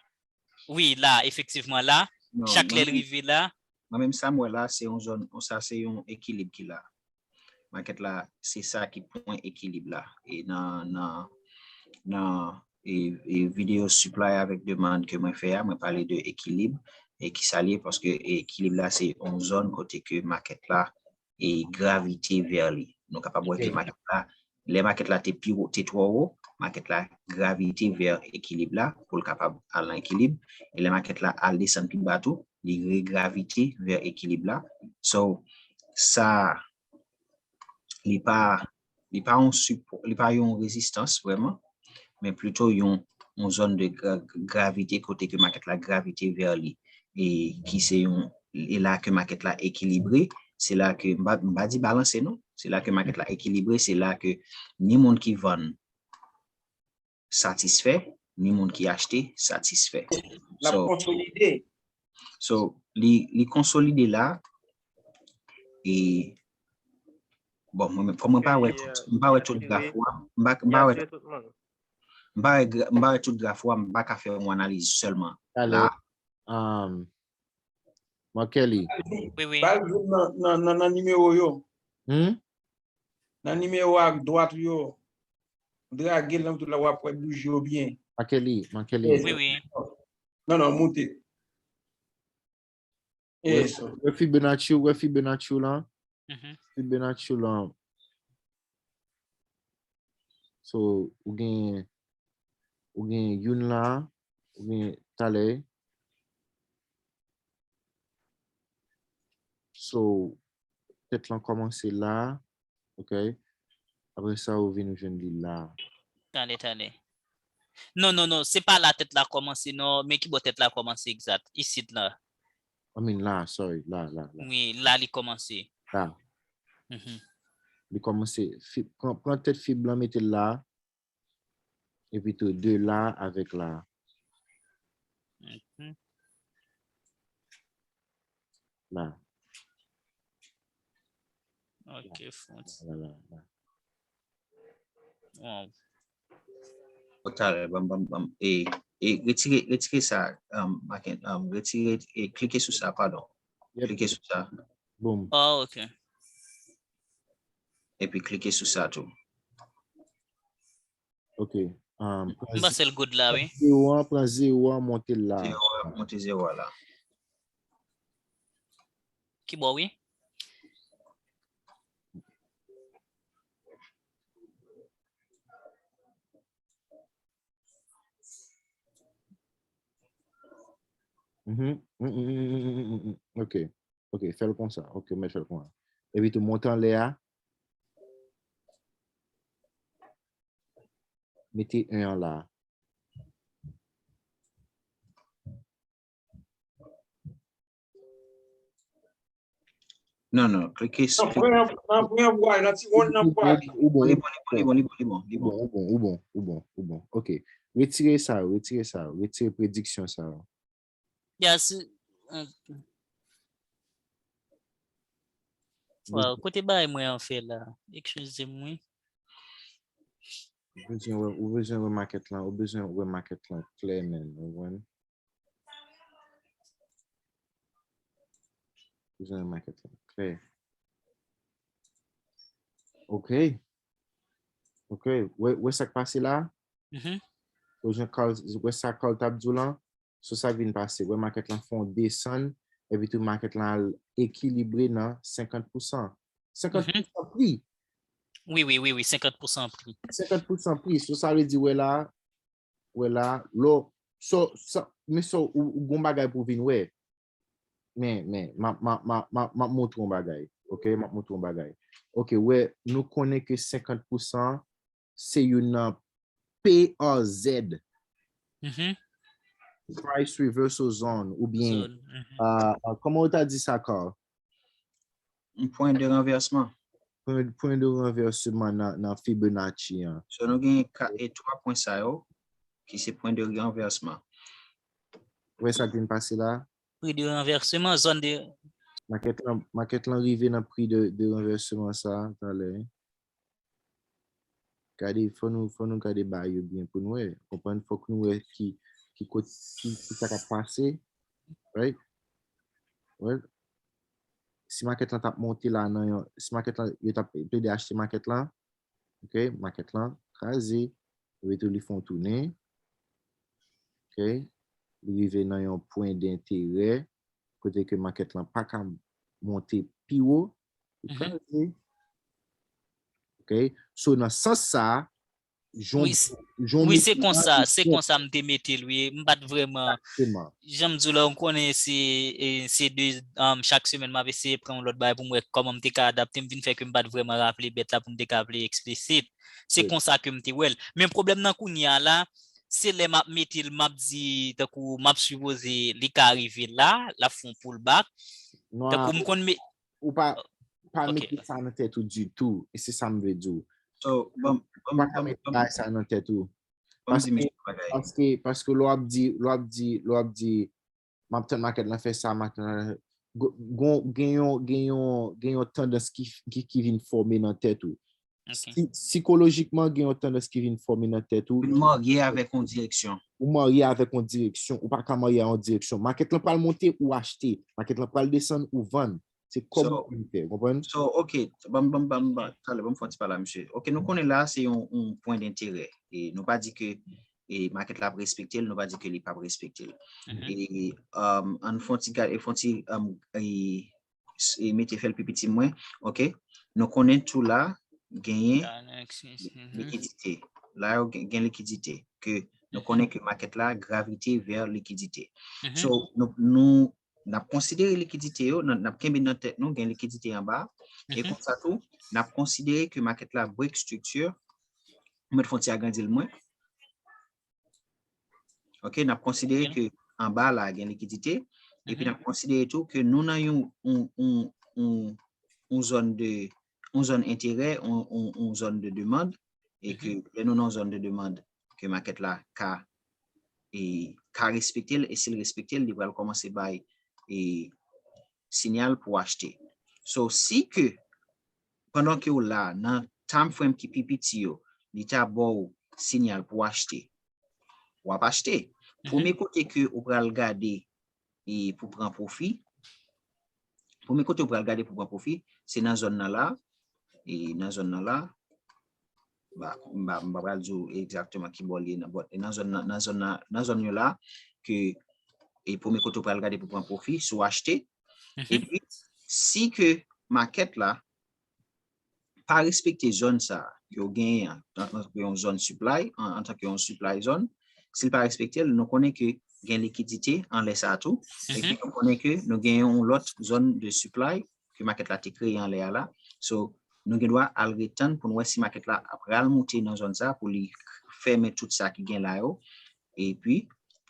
wi, la, efektivman, la, Non, chak lè l mwen, rive la, mwen menm sa m wè la, se yon zòn, sa se yon ekilib ki la. Market la, se sa ki pwen ekilib la. E nan, nan, nan e, e videyo supply avèk demand ke mwen fè a, mwen pale de ekilib. E ki sa l ye, paske ekilib la, se yon zòn kote ke market la e gravite vè li. Nou kapab wè ke Ok. Market la, lè market la te pi wo, te twò wo, market la gravite vè ekilib la pou l kapab al nan ekilib. E lè market la al desann pi ba tou, li regravite vè ekilib la. So, sa, li pa, li pa yon sipò, li pa yon rezistans vrèman, men plito yon, yon zòn de gra- gravite kote ke market la gravite vè li. E ki se yon, e la ke market la ekilibre, se la ke, m pa, m pa di balanse non, se la ke market la ekilibre, se la ke ni moun ki vann satisfè, ni moun ki achte satisfè. L ap So, konsolide. so li, li konsolide la, e, bon, mwen, kòm mwen pa wè tout, mwen pa wè tout graf ou a, m pa, m pa wè, m pa wè gra- m pa wè tout graf ou a, m pa ka fè yon analiz sèlman Talè, la. um, Markelly. Wi, wi. Ba l zoom nan, nan, nan, nan nimewo yo. Hmm? Nan nimewo ak dwat yo. Drage l nan tout la, w ap wè bouji yo byen. Markelly, Markelly. Yes. Wi, wi. Non, non, moute. Wè, Yes. wè Fibonacci, wè Fibonacci lan. Mhm. Fibonacci lan. So, ou gen, ou gen youn la, ou gen talè. So, tèt lan kòmanse la, ok? Apre sa, ou vin jwenn li la. Tande, tande. Non, non, non, se pa la tèt la kòmanse, non, men ki bò tèt la kòmanse egzat? Isit la. I mean, la, sorry, la, la, la. Wi, la li kòmanse. La. Mhm. Li kòmanse, fi- pran, pran tèt fib lan, mete l la. Epi tou, de la avèk la. Mhm. La. Ok, Frantz. La, la, la. Wow. Talè, bam, bam, bam. E, e retire, retire sa, um, Maken, um, retire, e klike sou sa, padon. Yep. Klike sou sa. Boom. Oh, ok. Epi klike sou sa tou. Ok. Um, pran M panse l good la, wi. zewo an, pran zewo an, monte l la. Zewo a, monte zewo a la. Ki bò, wi? Mhm. Mm, mm, mm, mm, mm, mm, mm. Ok. Ok, fè l konsa. Ok, mèt fè l konsa. Epi tou, monte anlè a. Mete en an la. Non, non, klike Nan pwen, nan pwen bwa, nan ti wonn nan bwa. Ou bon, Li bon, li bon, li bon, li bon, li bon, li ou bon. bon, ou bon, ou bon, ou bon, ou bon. Ok. Retire sa, retire sa, retire prediksyon sa. Ya, si. Wow, kote bagay mwen an fè la? Excuse m, wi. Ou bezwen wè, ou bezwen wè makèt lan, ou bezwen wè makèt lan klè, men, ou konprann? Ou bezwen wè makèt lan klè. Ok. Ok, wè, wè sa k pase la? Mhm. Wè jan Carl, wè sa Carl t ap di w lan? Sou sa k vin pase, wè makèt lan fè yon desann, epi tou makèt lan al ekilibre nan senkant pousan. Senkant pousan pri. Wi, wi, wi, wi, senkant pousan pri. Senkant pousan pri. So sa vle di, wè la, wè la, lò, so, sa, men so, ou, ou gon bagay pou vin wè. Men, men, m ap, m ap, m ap, m ap, m ap montre yon bagay. Ok, m ap montre yon bagay. Ok, wè, nou konnen ke senkant pousan se youn nan P R Z. Mhm. Price reversal zone, oubyen, Zone, mhm. ah, ah, kòman ou ta di sa, Carl? Un point de renversement. Pwen, pwen de ranvèsman nan, nan Fibonacci an. So nou gen ka, e twa pwen sa yo, ki se point de renversement. Wè sa k vin pase la? Pri de ranvèsman, zòn de Makèt lan, makèt lan rive nan pri de, de ranvèsman sa, talè. Gade, fò nou, fò nou gade bagay yo byen pou nou wè. Konprann, fòk nou wè ki, ki kot, ki, ki sa k ap pase. Right? Right? Si makèt lan t ap monte la nan yon, si makèt lan, yo t ap plede achte makèt lan, ok, makèt lan kraze, epi tou li fè yon tounen, ok, li rive nan yon pwen denterè, kote ke makèt lan pa ka monte pi wo, li Mhm. kraze. Ok, so nan sans sa, jan Wi, s- wi, se konsa, se konsa m te mete l, wi. M pa t vrèman, jan m di w la, ou konnen se, e, se de, um, chak semèn m ap eseye pran yon lòt bagay pou m wè kòman m te ka adapte, m vin fè ke m pa t vrèman raple bèt la pou m te ka vle eksplisit. Se Wi. Konsa ke m te wè l. Men pwoblèm nan kounye a la, se lè m ap mete l, m ap di, tankou m ap sipoze li ka rive la, l ap fè yon pullback. Non, Tankou m konn me, ou pa, pa Ok. Mete sa nan tèt ou ditou, e se sa m vle di w. So, ban, Ou ban, pa ka ban, mete ban, bagay sa nan tèt ou. ban m di Paske, misye yon bagay. paske, paske lè w ap di, lè w ap di, lè w ap di, m ap tann makèt lan fè sa, makèt lan, gon, gon, gen yon, gen yon, gen yon tandans ki, ki, ki vin fòme nan tèt ou. Ok. Si, sikolojikman, gen yon tandans ki vin fòme nan tèt ou. Ou marye avèk yon direksyon. Ou marye avèk yon direksyon, ou pa ka marye a yon direksyon. Makèt lan pral monte, ou achte. Makèt lan pral desann, ou vann. Se kòman So, ou vin fè, konprann? So, ok, ban, ban, ban, ban, talè, ban m fè yon ti pale a misye. Ok, nou konnen la, se yon, yon pwen denterè. E nou pa di ke e makèt la ap respekte l, nou pa di ke li p ap respekte l. Mhm. E, um, ann fè yon ti gade, fè yon ti, um, e, s- e mete fè l pi piti mwen, ok? Nou konnen tou la, genyen Dynamics, mhm. Likidite. La, yo gen, gen likidite. Ke nou konnen ke makèt la gravite vè likidite. Mhm. So, nou, nou, n ap konsidere likidite yo, n, n ap kenbe nan tèt nou, gen likidite anba. E Mhm. Konsa tou, n ap konsidere ke makèt la break structure. Mwen fè yon ti agrandi l mwen. Ok, n ap konsidere Ok. Ke anba la gen likidite. Epi n Mhm. ap konsidere tou ke nou nan yon, yon, yon, yon, yon zòn de, yon zòn enterè, yon, yon, yon zòn de demann, e ke lè nou nan yon zòn de demann, ke makèt la ka, e, ka respekte l, e si l respekte l, li pral kòmanse bay, e, siyal pou achte. So, si ke, pandan ke w la, nan time frame ki pi piti yo, li ta ba w siyal pou achte, w ap achte. Premye kote ke ou pral gade e pou pran pwofi, premye kote ou pral gade pou pran pwofi, se nan zòn nan la, e nan zòn nan la, ba, m pa, m pa pral di w egzakteman ki bò li ye nan, but, e nan zòn nan, nan zòn nan, nan zòn yo la, ke, e premye kote ou pral gade pou pran pwofi, si w achte, epi, si ke makèt la, pa respekte zòn sa a ke w genyen an, antanke yon zòn supply, an, antanke yon supply zone, si l pa respekte l, nou konnen ke gen likidite anlè sa a tou, epi nou konnen ke nou genyen yon lòt zòn de supply ke makèt la te kreye anlè a la. So, nou gen dwa al ret tann pou n wè si makèt la ap pral moute nan zòn sa a pou li fèmen tout sa ki gen la yo, epi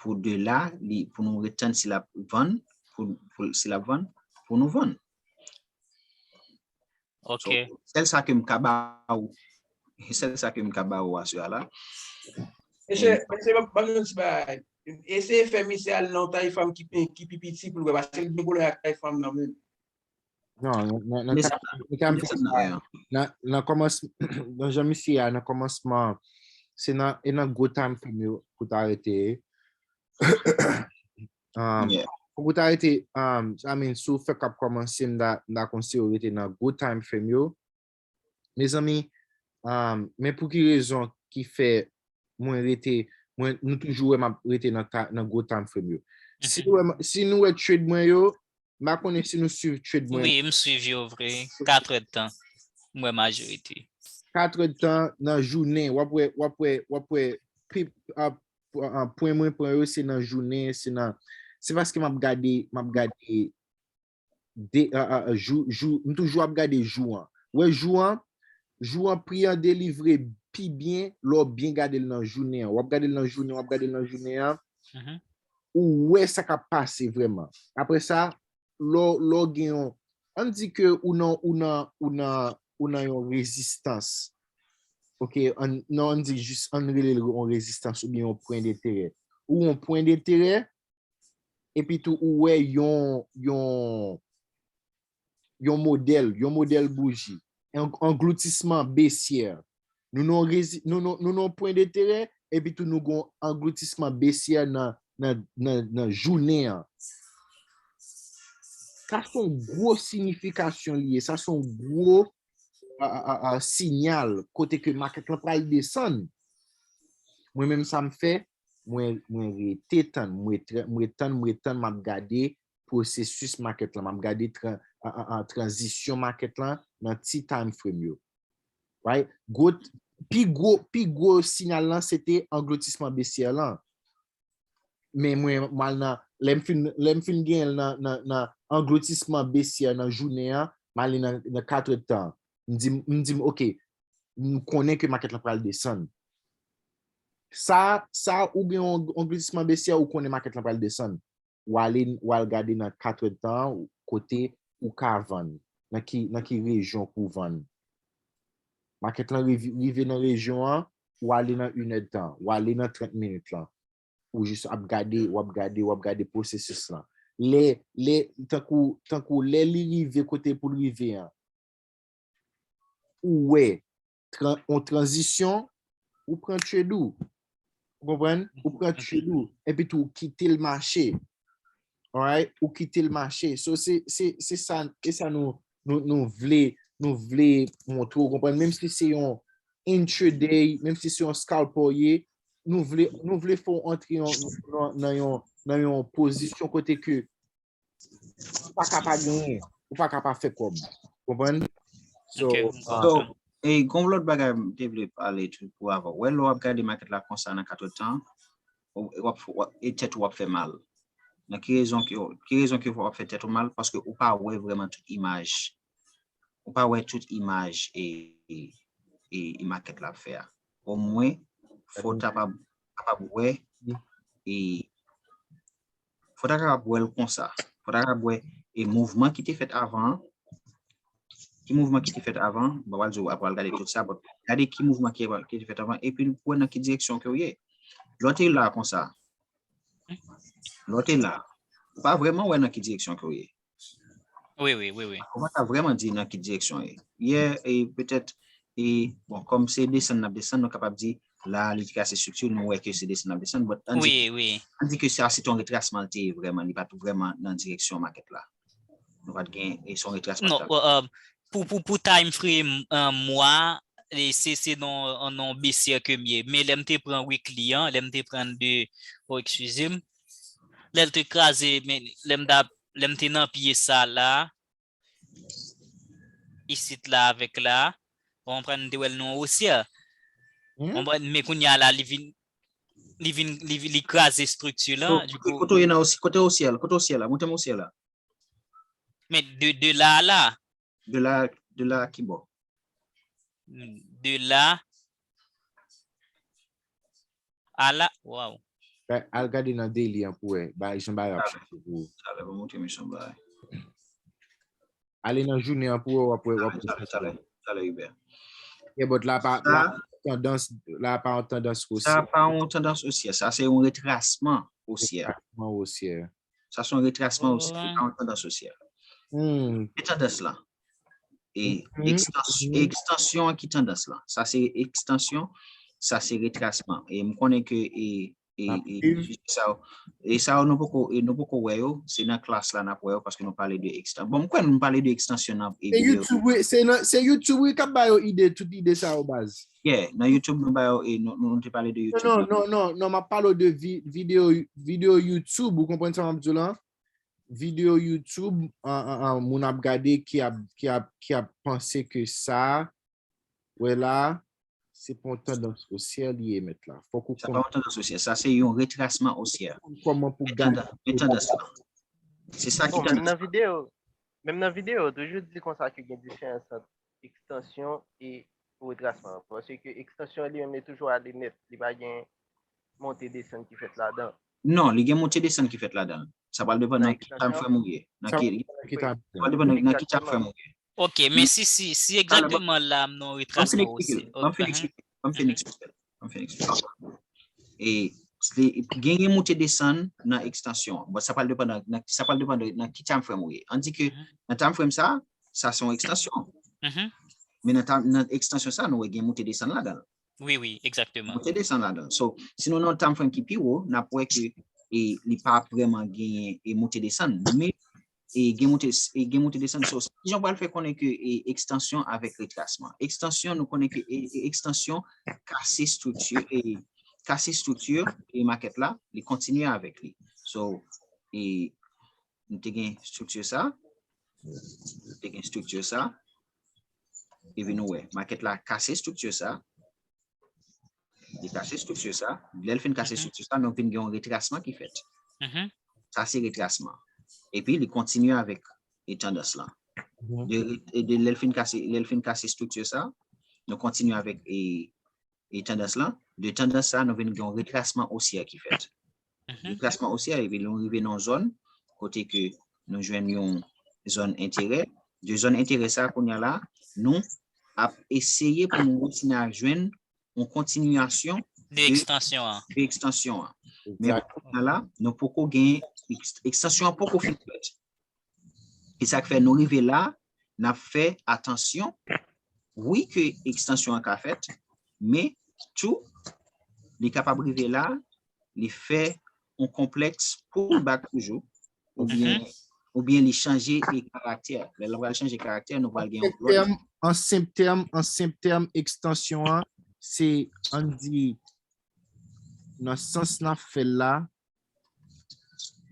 pou de la, li, pou nou ret tann si l ap vann, pou, pou, si l ap vann, pou nou vann. So, Ok. sèl sa ke m ka ba ou, sèl sa ke m ka ba ou aswè a la. Mesye, mesye, ban ban m yon ti bagay. Eseye fè misye al nan yon time frame ki pi, ki pi piti pou l wè, paske l gen pwoblèm ak time frame nan menm. Non, nan, nan, nan, Men ka- sa, nan ka m men fè sa sa, nan, nan, nan kòmans, nan jan misye a, nan kòmansman, se nan, e nan gwo time frame yo pou ta rete. Um, yeah. Pou ta rete, um, I mean, si w fèk ap kòmanse, m ta, m ta konseye w rete nan gwo time frame yo. Mezanmi, um, men pou ki rezon ki fè mwen rete, mwen, nou toujou wè m ap rete nan, ta- nan gwo time frame yo. Si nou wè, m- si nou wè trade mwen yo, m pa konnen si nou swiv trade mwen. Wi, m swiv yo vre. Kat èd tan. M wè majorite. Kat èd tan nan jounen, w ap wè, w ap wè, w ap wè, pi- a- a- pwen mwen pran yo, se nan jounen, se nan, se paske m ap gade, m ap gade de, a- a- a- jou, jou, m toujou ap gade jou an. Wè jou an, jou an pri an delivre pi byen, lè w byen gade l nan jounen an. W ap gade l nan jounen, w ap gade l nan jounen an, Mhm. ou wè sa k ap pase vrèman. Apre sa, lè w- lè w gen yon, ann di ke ou nan, ou nan, ou nan, ou nan yon rezistans. Ok, ann, non, ann di jis, ann rele l yon rezistans oubyen yon pwen denterè. Ou yon pwen denterè, epi tou ou wè yon, yon, yon modèl, yon modèl bouji, an- angloutisman besyè. Nou nan rezi- nou nan- nou nan pwen denterè, epi tou nou gon angloutisman besyè nan, nan, nan, nan jounen an. Sa se yon gwo sinifikasyon li ye, sa se yon gwo a, a, a, a, siyal kote ke makèt lan pral desann. Mwen menm sa m fè, mwen, mwen rete tann, mwen, mwen tann, mwen tann, m ap gade pwosesis makèt lan, m ap gade tran, a, a, a, tranzisyon makèt lan nan ti time frame yo. Right? Gwo, pi gwo, pi gwo siyal lan se te angloutisman besyè lan. Men mwen, m al nan, lè m fin, lè m fin genyen l nan, nan, nan angloutisman besyè nan jounen an, m ale nan, nan kat èd tan. M di, m di m, ok, m konnen ke makèt lan pral desann. Sa, sa ou gen yon angloutisman besyè, ou konnen makèt lan pral desann. W ale, w al gade nan kat èd tan an, kote ou ka vann, nan ki, nan ki rejyon pou w vann. Makèt lan rive, rive nan rejyon an, w ale nan inèd tan, w ale nan trant minit lan. Ou jis ap gade, w ap gade, w ap gade pwosesis lan. Lè, lè, tankou, tankou lè li rive kote pou l rive an, ou wè tran, on tranzisyon, ou pran trade ou. Ou konprann? Ou pran trade ou. Epi tou, ou kite l mache. Alright? Ou kite l mache. So, se, se, se sa, se sa nou, nou, nou vle, nou vle montre, ou konprann? Menm si se yon intraday, menm si se yon scalper ye, nou vle, nou vle fè w antre yon, nan, nan yon, nan yon pozisyon kote ke ou pa ka pa genyen, ou pa ka pa fè kòb. Konprann? So, Ok, m ah, So, konprann. e gon lòt bagay m te vle pale tou pou avan. Wè, lè w ap gade makèt la konsa nan kat èd tan, w ap, w ap, e tèt ou ap fè mal. Nan ki rezon ki, ki rezon ki w ap fè tèt ou mal? Paske ou pa wè vrèman tout imaj. Ou pa wè tout imaj e, e, e, e makèt la ap fè a. Omwen, fò w ta kapab, kapab wè e fò w ta kapab wè l konsa. Fò w ta kapab wè e mouvman ki te fèt avan an. ki mouvman ki te fèt avan, m pa pral di w apre al gade tout sa, but gade ki mouvman ki, ki te fèt avan, epi pou wè nan ki direksyon ke w ye. Lè w te la konsa, lè w te la, ou pa vrèman wè nan ki direksyon ke w ye. Wi, wi, wi, wi. Ou pa ka vrèman di nan ki direksyon w ye. Yè, e petèt, e, bon, kòm se desann n ap desann, nou kapab di, la, li te kase estrikti, nou wè ke se desann n ap desann, but ann di, Wi, wi. ann di ke sa se t on retrasman l te ye vrèman, li pa t vrèman nan direksyon makèt la. Nou pa t gen, e se on retrasman Non, ki t ap euh, pou, pou, pou time frame euh, mwa, e se, se nan, nan baissière ke m ye. Men lè m te pran weekly an, lè m te pran de, oh, excusez-moi. Lè l te kraze, men lè m t ap, lè m te nan pye sa la, isit la avèk la, w konprann, m te wè l nan haussière. W Hmm? konprann, men kounye a la, li vin, li vin, li, vin- li kraze estrikti la. Ko- Du ko- coup, Kote w ye nan haussière, kote haussière la, kote haussière la, montre m haussière la. men de, de la a la, De la, de la ki bò? de la a la, wow. Ba- Al gade nan daily an pou wè. Ba, jan bagay ap chanje pou ou. Talè, ban m montre misye yon bagay. Ale nan jounen an pou wè, w ap wè, w ap Talè, talè, talè, Hubert. Yeah, but la pa, Sa- la pa tandans, la pa yon tandans Sa haussière. pa yon tandans haussière, sa se yon retrasman haussière. Retrasman haussière. Sa se yon retrasman haussière, Alright. se pa yon tandans haussière. Hmm. E tandans lan. E Mhm. ekstans- e ekstansyon an ki tandans lan. Sa se ekstansyon, sa se retrasman. E m konnen ke e e, Ap e, viv. sa yo, e sa yo nou poko, e nou poko wè yo, se nan klas la n ap wè yo paske nou pale de ekstansyon. Bon, m kwè nou pale de ekstansyon nan e Se videyo. YouTube, wi, se nan, se YouTube, wi, k ap ba yo ide, tout ide sa yo, baz. Yeah, nan YouTube nou ba yo, e nou, nou, nou te pale de YouTube. Non, non, non, non, non, m ap pale w de vi, videyo, videyo YouTube, ou konprann sa m ap di w la? Videyo YouTube, an, an, an, moun ap gade ki ap, ki ap, ki ap panse ke sa, wè la, se pa yon tandans haussière li ye mèt la. Fòk ou Sa pa yon tandans haussière, sa se yon retrasman haussière. konn kòman pou Men gade. tandans, men tandans lan. Se sa ki Bon, menm tandans. Nan videyo, menm nan videyo, yo toujou di konsa ke gen diferans ant ekstansyon e retrasman. Paske ekstansyon li menm li toujou ale nèt. Li pa gen monte desann ki fèt ladan. Non, li gen monte desann ki fèt ladan. Sa pral depann nan ki time frame ou ye. Nan ki, Ki ta sa pral depann nan ki time frame ou ye. Ok, men si, si, si egzakteman la m nan Ban m fin retrasman eksplike. osi. Ban m fin eksplike. Ban m fin eksplike. Ban m fin eksplike. E li gen, gen monte desann nan ekstansyon. Bon, sa pral depann nan, nan- sa pral depann nan ki time frame ou ye. An di ke nan time frame sa, sa se yon ekstansyon. Mhm. Men nan, time- nan ekstansyon sa, nou wè gen monte desann ladan. Wi, wi, egzakteman. Monte desann ladan. So, si nou nan yon time frame ki pi wo, n ap wè ke e, li pa vrèman genyen e monte desann. Men e gen monte, e gen monte desann. So, kijan w pral fè konnen ke e, ekstansyon avèk retrasman? Ekstansyon, nou konnen ke e, e, ekstansyon kase estrikti, e kase estrikti e makèt la, li kontinye avèk li. So, e nou te gen estrikti sa, nou te gen estrikti sa, epi nou wè, makèt la kase estrikti sa, li kase estrikti sa, lè l fin kase Mhm. estrikti sa, nou vin gen yon retrasman ki fèt. Mhm. Sa se retrasman. Epi li kontinye avèk e tandans lan. De, e de lè l fin kase, lè l fin kase estrikti sa, nou kontinye avèk e, e tandans lan. De tandans sa, nou vin gen yon retrasman osyè ki fèt. Mhm. Retrasman osyè, epi nou rive nan yon zòn kote ke nou jwenn yon zòn enterè. De zòn enterè sa, kounye a la, nou ap eseye pou nou kontinye a jwenn yon kontinyasyon De ekstansyon an. de ekstansyon an. Men pou kounye a la, nou poko gen, ekst- ekstansyon an poko fin fèt. E sa k fè nou rive la, n ap fè atansyon, wi ke ekstansyon an ka fèt, men tou, li kapab rive la, li fè yon konplèks pullback toujou, oubyen, oubyen li chanje e karaktè. Lè l pral chanje karaktè, nou pral gen yon Senp tèm, an senp tèm, an senp tèm, ekstansyon an, se, ann di, nan sans n ap fè l la,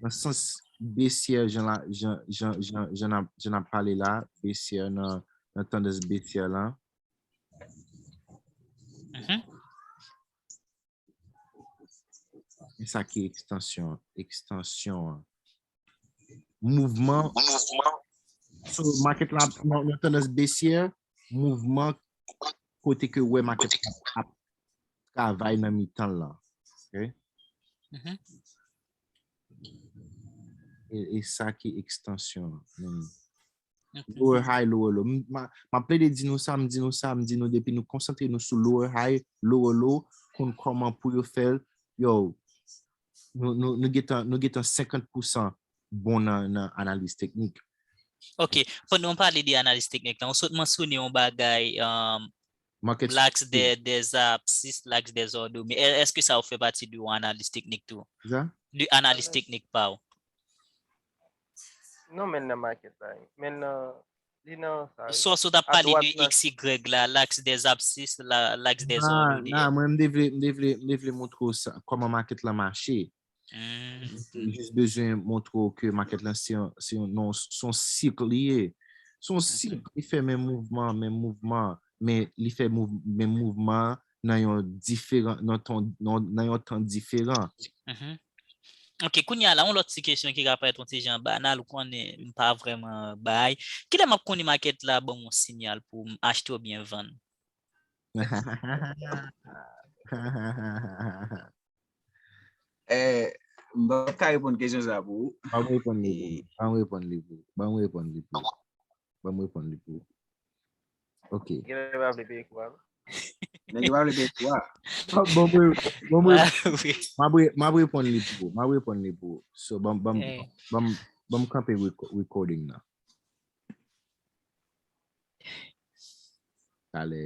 nan sans besyè, jan la, jan, jan, jan, jan n ap, jan n ap pale la, besyè nan, nan tandans besyè la. Mhm. E sa ki ekstansyon, ekstansyon an. Mouvman, so, market la, nan, nan tandans besyè, mouvman kote ke wè market la ap travay nan mitan l la. Ok? Mhm. E, e sa ki ekstansyon an. Hmm. Lower high, lower low. M ap plede di nou sa, m di nou sa, m di nou depi nou konsantre nou sou lower high, lower low, konn kòman pou yo fè l, yo, nou, nou, nou gentan, nou gentan senkant pousan bon nan, nan analiz teknik. Ok, pandan w pale de analiz teknik la, ou sot mansyone yon bagay, um, Market l'axe des, des abscisses, l'axe des ordonnées. Èske sa ou fè pati de yon analiz teknik tou? Sa? De analiz teknik pa ou? Non, men nan market la. Men nan, li nan sa. So, so t ap pale de X Y la, l'axe des abscisses, la, l'axe des Nan, ordonnées. Nan, mwen, m te vle, m te vle, m te vle montre w sa, kòman market la mache. Hmm. Jis bezwen montre w ke market la se yon, se yon, non, se yon sik li ye. Se yon sik, li fè menm mouvman, menm mouvman, men li fè mouv, menm mouvman nan yon diferan, nan ton, nan, nan yon tan diferan. Mhm. Ok, kounye a la, yon lòt ti kesyon ki ka parèt yon ti jan banal, ou konnen m pa vrèman bay. Kilè m ap konnen market la ban m yon sinyal pou m achte oubyen vann? Eh, m pa ka reponn kesyon sa pou ou. Ban m reponn li pou ou. Ban m reponn li pou ou. Ban m reponn li pou ou. Ban m reponn li pou ou. Ok. Genlè pa vle peye kou a. Nèg yo pa vle peye kou a. Bon, bon, bon, bon, Ah, wi. m ap re- m ap reponn li pou ou. M ap reponn li pou ou. So, ban ban Eh. ban ban m kanpe reco- recording nan. Talè.